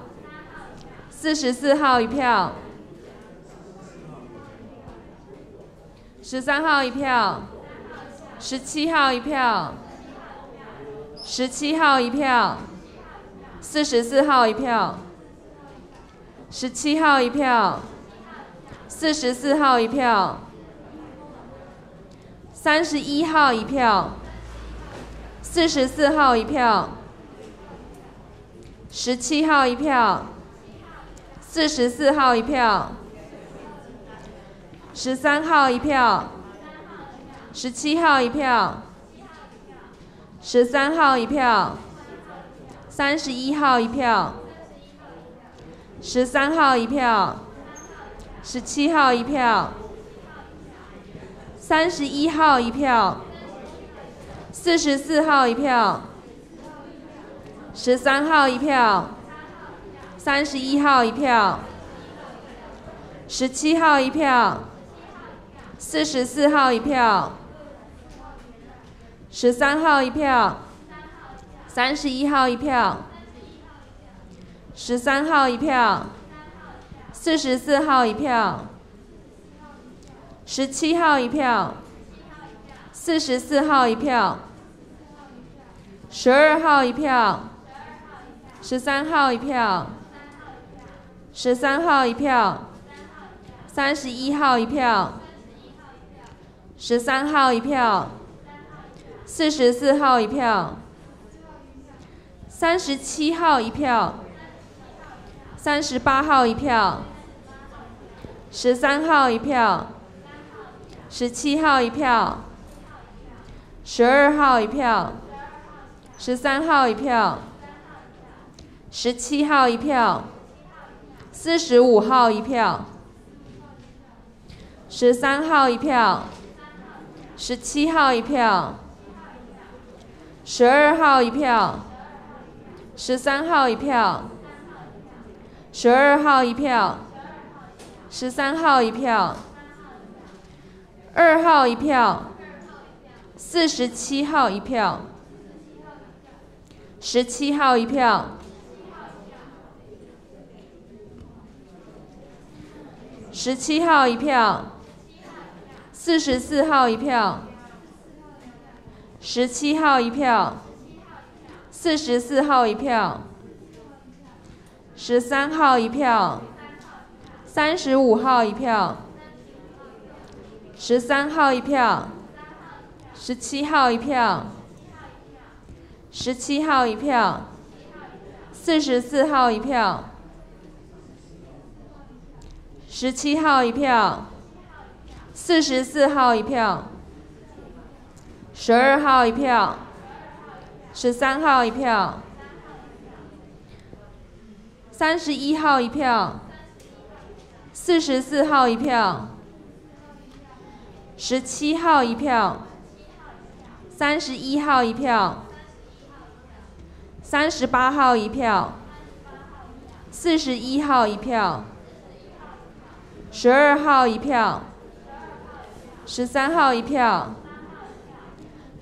，44號一票，13號一票，17號一票，17號一票，44號一票，17號一票，44號一票，31號一票，44號一票，17號一票，44號一票，13號一票，17號一票，13號一票，31號一票，13號一票，17號一票，31號一票，44號一票，13號一票，31號一票，17號一票，44號一票，13號一票，31號一票，13號一票，44號一票，17號一票，44號一票，12號一票，13號一票，13號一票，31號一票，13號一票，44號一票，37號一票，38號一票，13號一票，17號一票，12號一票，13號一票，17號一票，45號一票，13號一票，17號一票，12號一票，13號一票，12號一票，13號一票，2號一票，47號一票，17號一票，17號一票，44號一票，17號一票，44號一票，13號一票，35號一票，13號一票，17號一票，17號一票，44號一票，17號一票，44號一票，12號一票，13號一票，31號一票，44號一票。17号一票，31号一票，38号一票，41号一票，12号一票，13号一票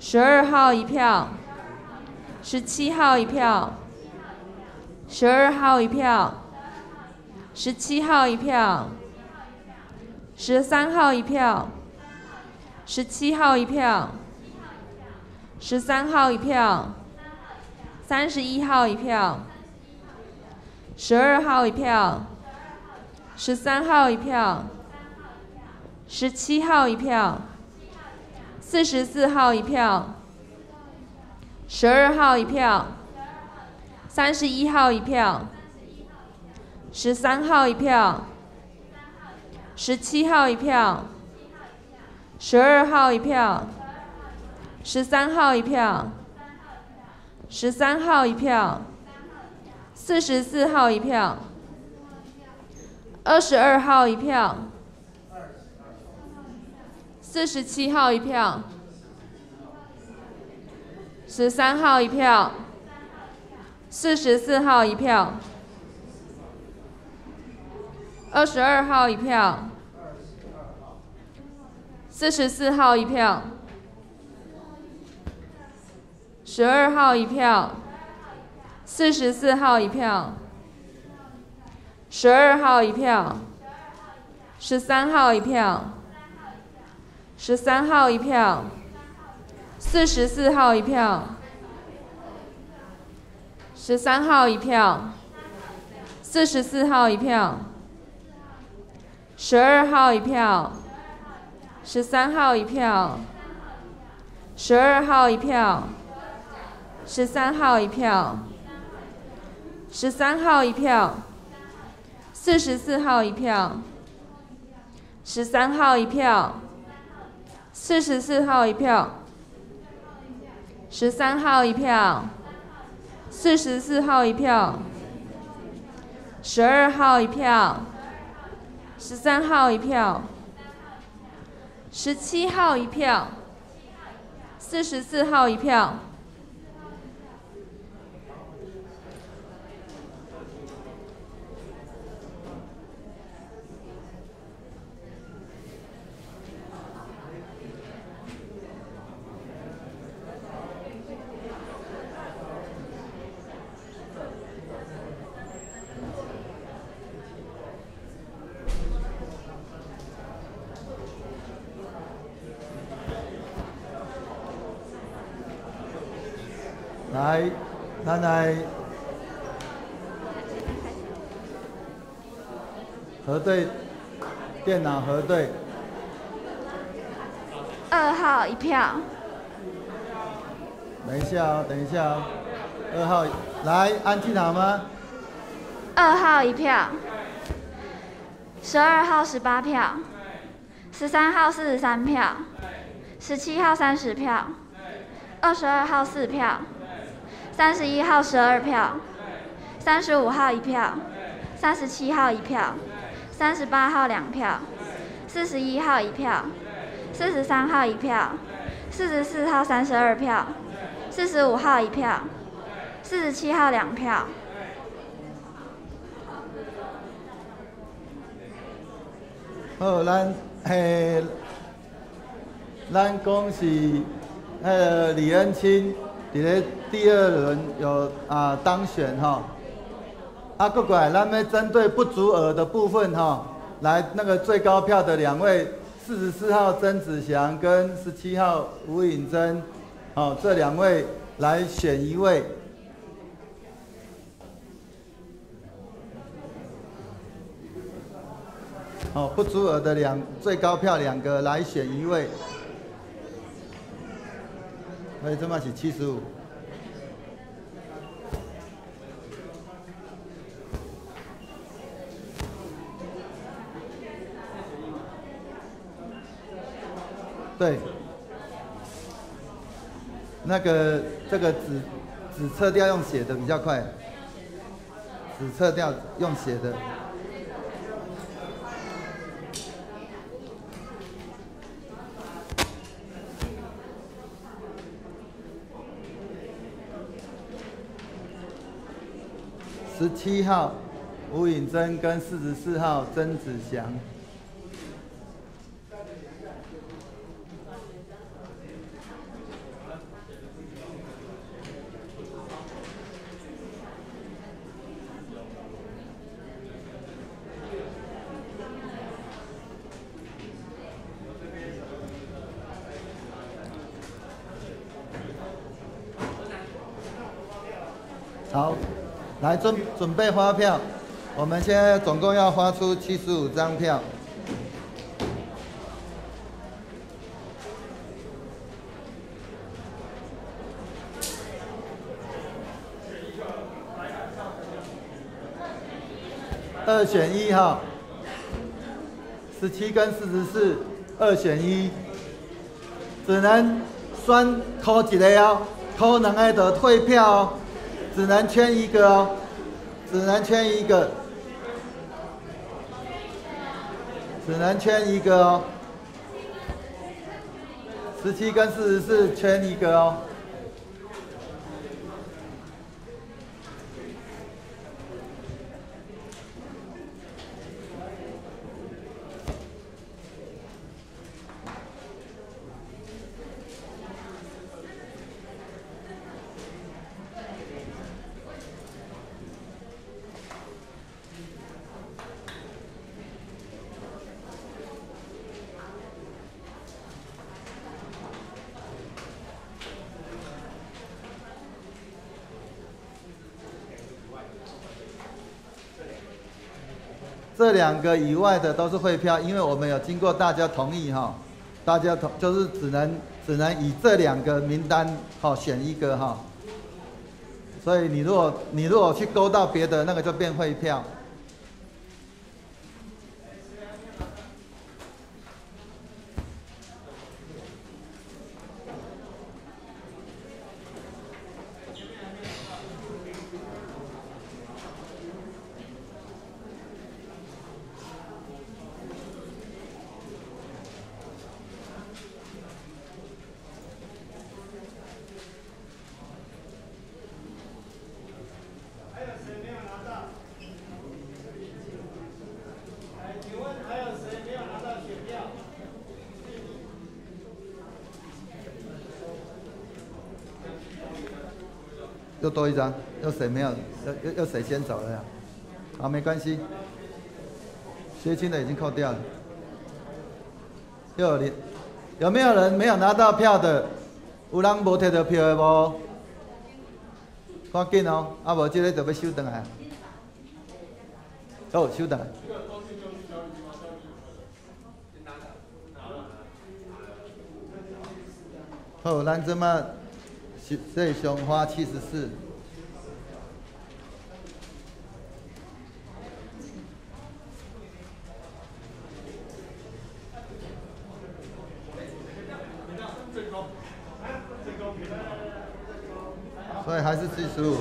，12号一票，17号一票，12号一票，17号一票，13号一票，17号一票，13号一票，31号一票，12号一票，13号一票，17号一票，44号一票，12号一票，31号一票，13号一票，17号一票，12号一票，13号一票，13号一票，44号一票，22号一票，47号一票，13号一票，44号一票，22号一票，44号一票，12号一票，44号一票，12号一票，13号一票，13号一票，44号一票，13号一票，44号一票，12号一票，13号一票，12号一票，13号一票，13号一票，44号一票，13号一票，44号一票，13号一票，44号一票，12号一票，13号一票，17号一票，44号一票。来，咱来核对，电脑核对。2号一票。等一下哦，等一下哦。2号，来，安静好吗？ 2号一票。12号18票，13号43票，17号30票，22号4票。31号12票，35号1票，37号1票，38号2票，41号1票，43号1票，44号32票，45号1票，47号2票。好，咱嘿，咱讲是彼个李恩清。伫咧第二轮有当选吼，阁过来，咱欲针对不足额的部分吼，来那个最高票的两位，44号曾子祥跟17号吴颖珍，哦，这两位来选一位。哦，不足额的最高票两个来选一位。所以这嘛是75。对，那个这个纸撤掉用写的比较快，纸撤掉用写的。17号吴颖珍跟44号曾子祥。好，来准备发票。我们现在总共要发出75张票。2选1哈，17跟44，2选1，只能选扣一个哦，扣2个就退票哦。只能圈一个哦，只能圈一个，只能圈一个哦。17跟44圈一个哦。这2个以外的都是汇票，因为我们有经过大家同意哈，大家同就是只能以这2个名单哈选一个哈，所以你如果去勾到别的那个就变汇票。又多一张，又谁没有？又谁先走了呀？好，没关系。薛清的已经扣掉了。又有人，有没有人没有拿到票的？有人无摕到票的无？赶紧哦，啊无这个就欲收转来。好，收转来。好，咱这马。这上花74。所以还是75。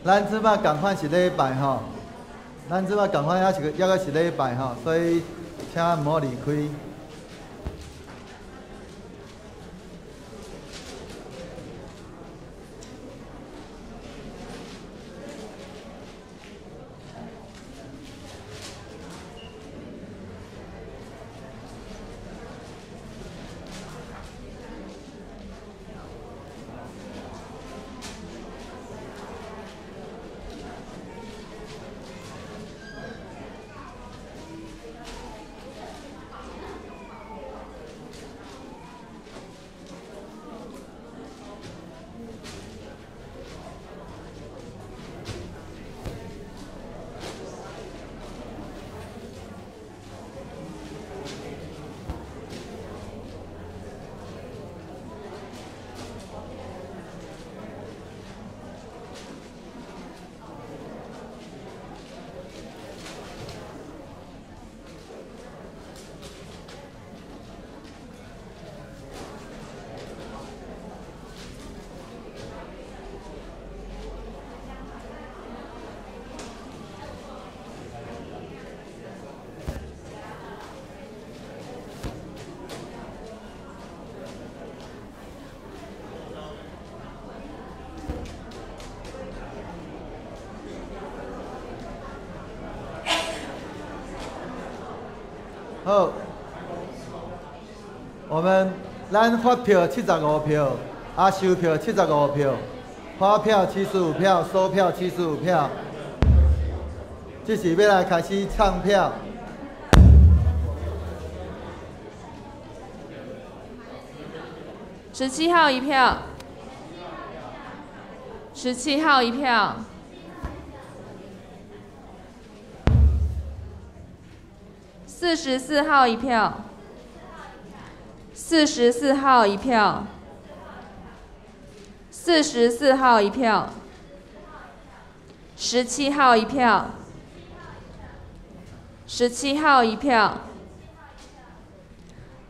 咱这摆仝款是礼拜吼，咱这摆仝款犹是犹阁是礼拜吼，所以请毋好离开。好，我們咱發票75票，啊收票75票，發票75票，收票75票。這是欲來開始唱票。17號一票，17號一票，44號一票，44號一票，44號一票，17號一票，17號一票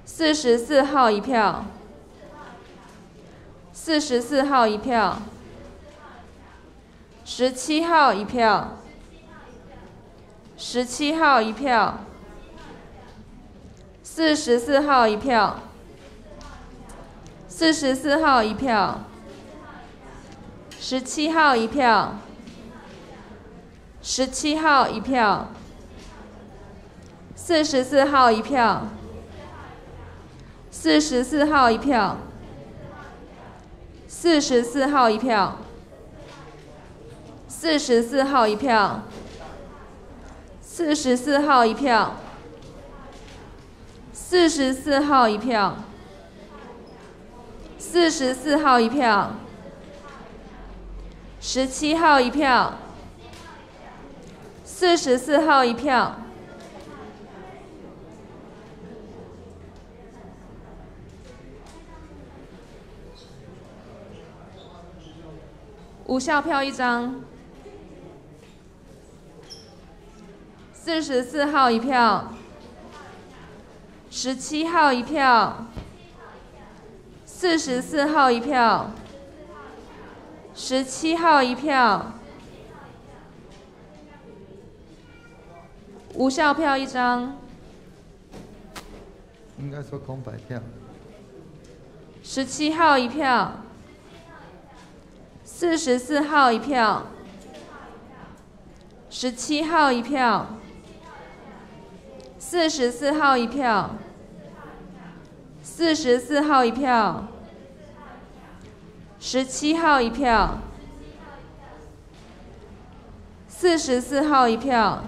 ，44號一票。44號一票，17號一票，17號一票，44號一票，44號一票，17號一票，17號一票，44號一票，44號一票。44號一票，44號一票，44號一票，44號一票，44號一票，17號一票，44號一票。無效票一張，44號一票，17號一票，44號一票，17號一票，無效票一張。應該說空白票。17號一票。44號一票，17號一票，44號一票，44號一票，17號一票，44號一票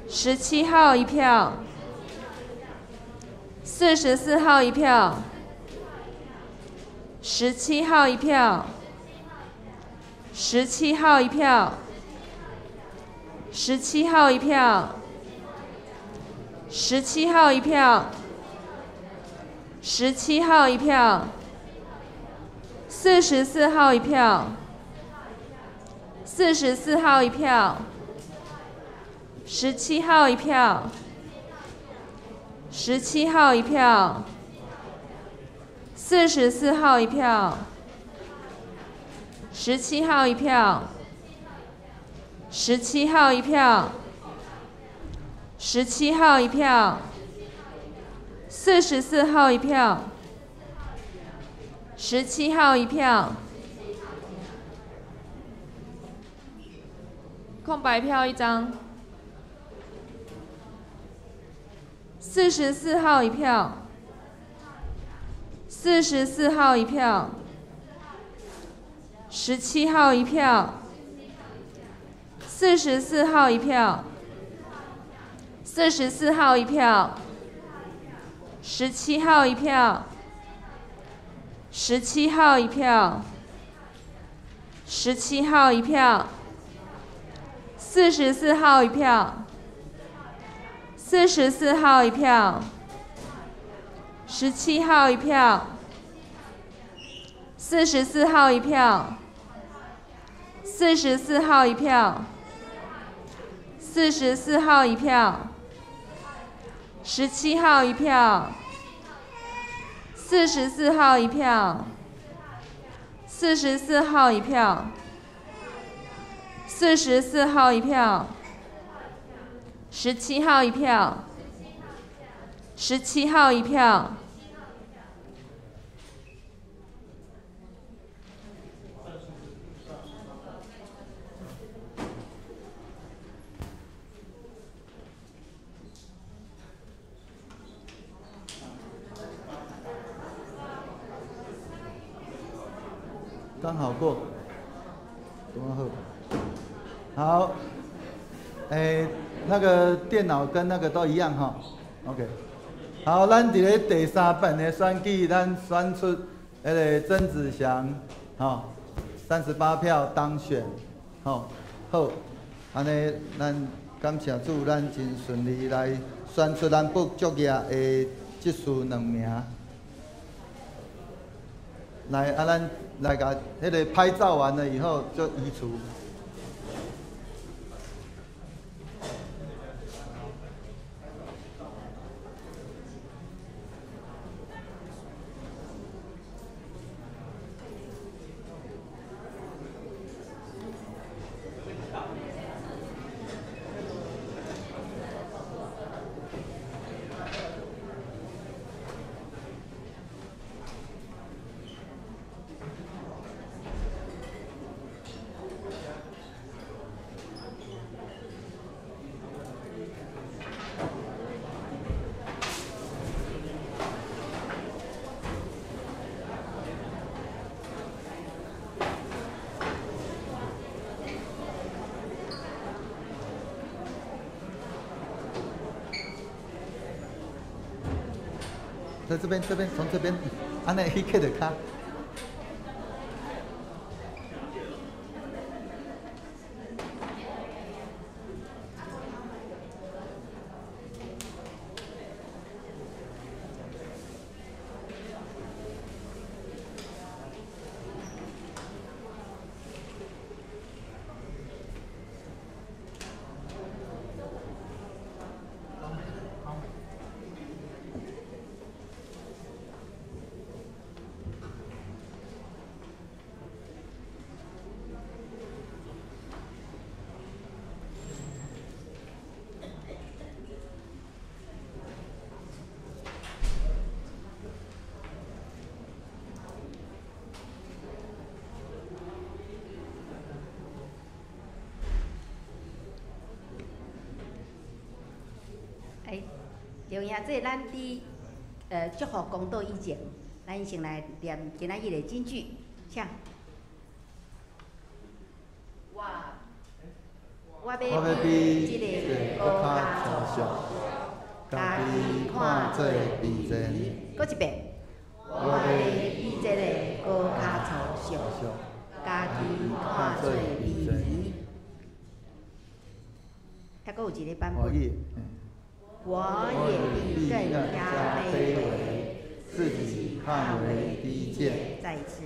，17號一票，44號一票。17號一票，17號一票，17號一票，17號一票，17號一票，44號一票，44號一票，17號一票，17號一票。44號一票，17號一票，17號一票，17號一票，44號一票，17號一票，空白票一張，44號一票。44號一票，17號一票，44號一票，44號一票，17號一票，17號一票，17號一票，44號一票，44號一票。17號一票，44號一票，44號一票，44號一票，17號一票，44號一票，44號一票，44號一票，17號一票，17號一票。刚好过，多好。好，欸，那个电脑跟那个都一样哈。OK，好，咱伫咧第三版的选举，咱选出彼个曾子祥，吼，38票当选，吼，好，按呢，咱感谢主，咱真顺利来选出咱副竹业的执事两名。来，啊，咱来共彼个拍照完了以后就移除。在这边，这边，从这边，按呢去刻就较。刘兄，这咱伫祝福公道以前，咱先来念今仔日的金句，请。我我我欲欲比这这个个阁阁较较粗粗俗，家家己己看看做做卑卑贱。贱。阁一遍。我我欲欲比这个阁较粗俗，家己看做卑贱。遐阁有一个版本。我也我也必更加卑微，自己看为低贱。再一次。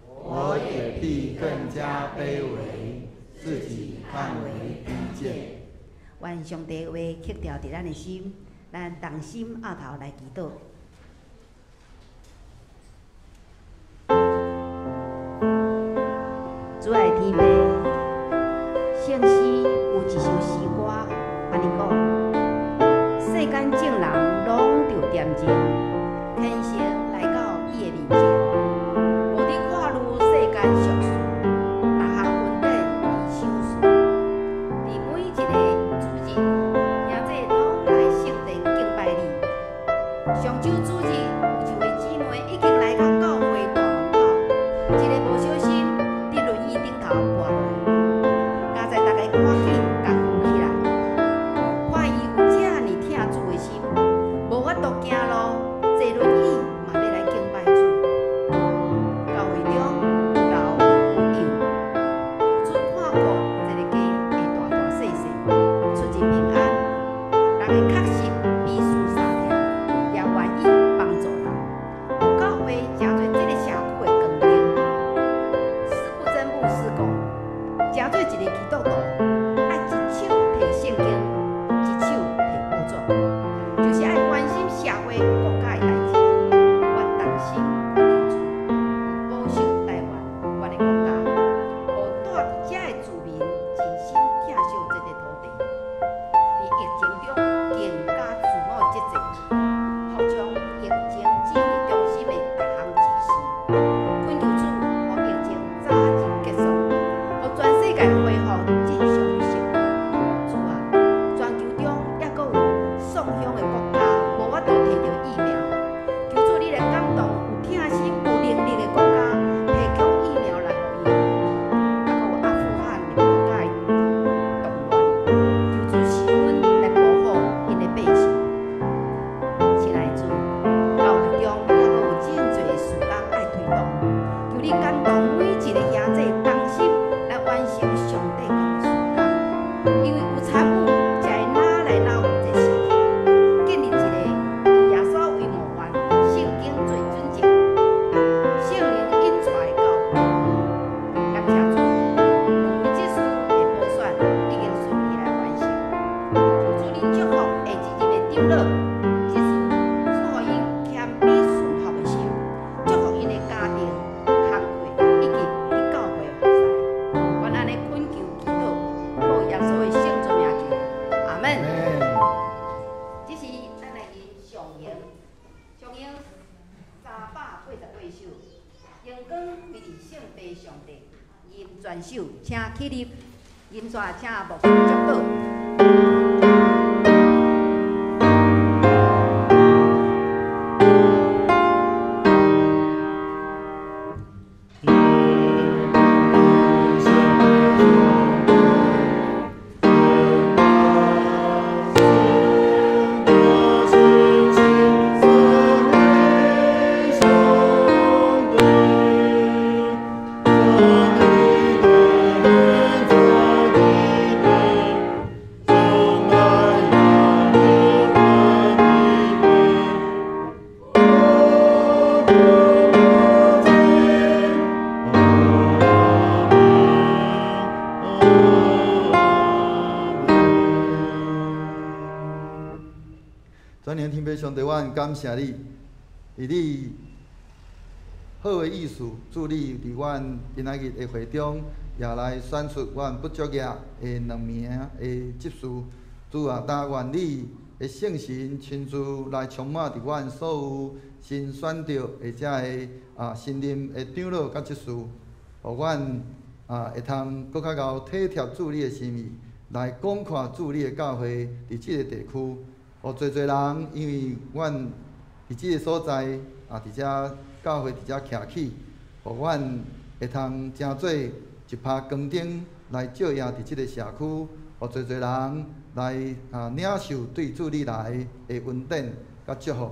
我也必更加卑微，自己看为低贱。愿上帝的话刻牢伫咱的心，咱同心额头来祈祷。主爱的天父，圣诗有一首诗歌，按呢讲：世间众人拢著恬静，虔诚来到伊的面前，无伫看虑世间俗事，逐项恩典伊赏赐。伫每一个主日，兄弟拢来圣殿敬拜你。上周主日有一位姊妹已经来到教会大门口，一个无小心伫轮椅顶头跋落来，佳哉大家赶紧共扶起来。看伊有遮尔疼主的心，无法度行路，坐轮椅嘛欲来敬拜主。教会中有老有幼，求主看顾这个家的大大细细，出入平安。人会确实彼此相疼，也愿意帮助人，予教会成做这个社区的光明。司布真牧师讲，成做一个基督徒，爱一手提圣经，一手提报纸，就是爱关心社会国家的代志。阮同心恳求主，保守台湾，阮的国家，予住伫遮的住民真心疼惜这个土地。伫疫情中更加自我节制，服从疫情指挥中心的逐项指示。恳求主，予疫情早日结束，予全世界恢复正常的生活。主啊，全球中犹阁有丧乡的国家无法度提著疫苗，求主你来感动有疼心、有能力的国家，提供疫苗来予选手请起立，音煞请牧师祝祷。上帝，阮感謝你，佇你好的意思，主你佇阮今仔日的會中，也來選出阮不足額的兩名的執事。主啊，但願你的聖神親自來充滿佇阮所有新選著的這个新任的長老佮執事，予阮會通閣較𠢕體貼主你的心意，來廣闊主你的教會佇這个地區。予濟濟人，因為阮佇這個所在，佇遮教會佇遮徛起，予阮會通成做一拍光燈來照耀佇這個社區，予濟濟人來領受對主你來的恩典佮祝福。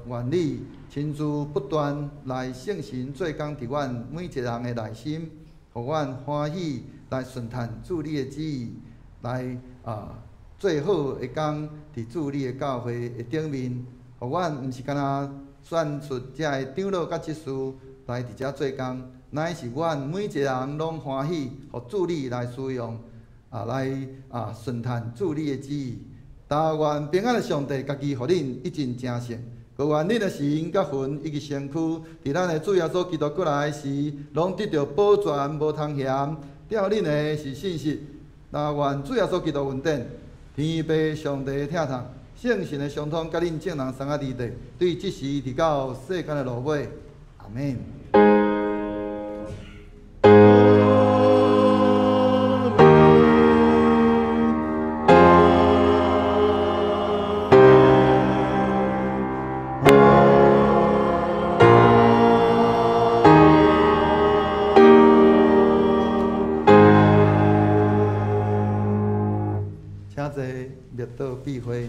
願你親自不斷來聖神做工佇阮每一個人的內心，予阮歡喜來順趁主你的旨意來最好的工佇主你的教會的頂面，予阮毋是干焦選出遮个長老佮執事來佇遮做工，乃是阮每一個人攏歡喜，予主你來使用，來順趁主你的旨意。但願平安的上帝家己予恁一盡成聖，閣願恁的神佮魂以及身軀，佇咱的主耶穌基督過來時，攏得著保全無通嫌。吊恁的是信實，但願主耶穌基督恩典，天父上帝的疼痛，聖神的相通，佮恁眾人三个弟弟，對這時直到世間的落尾，阿們。請坐，列倒閉會。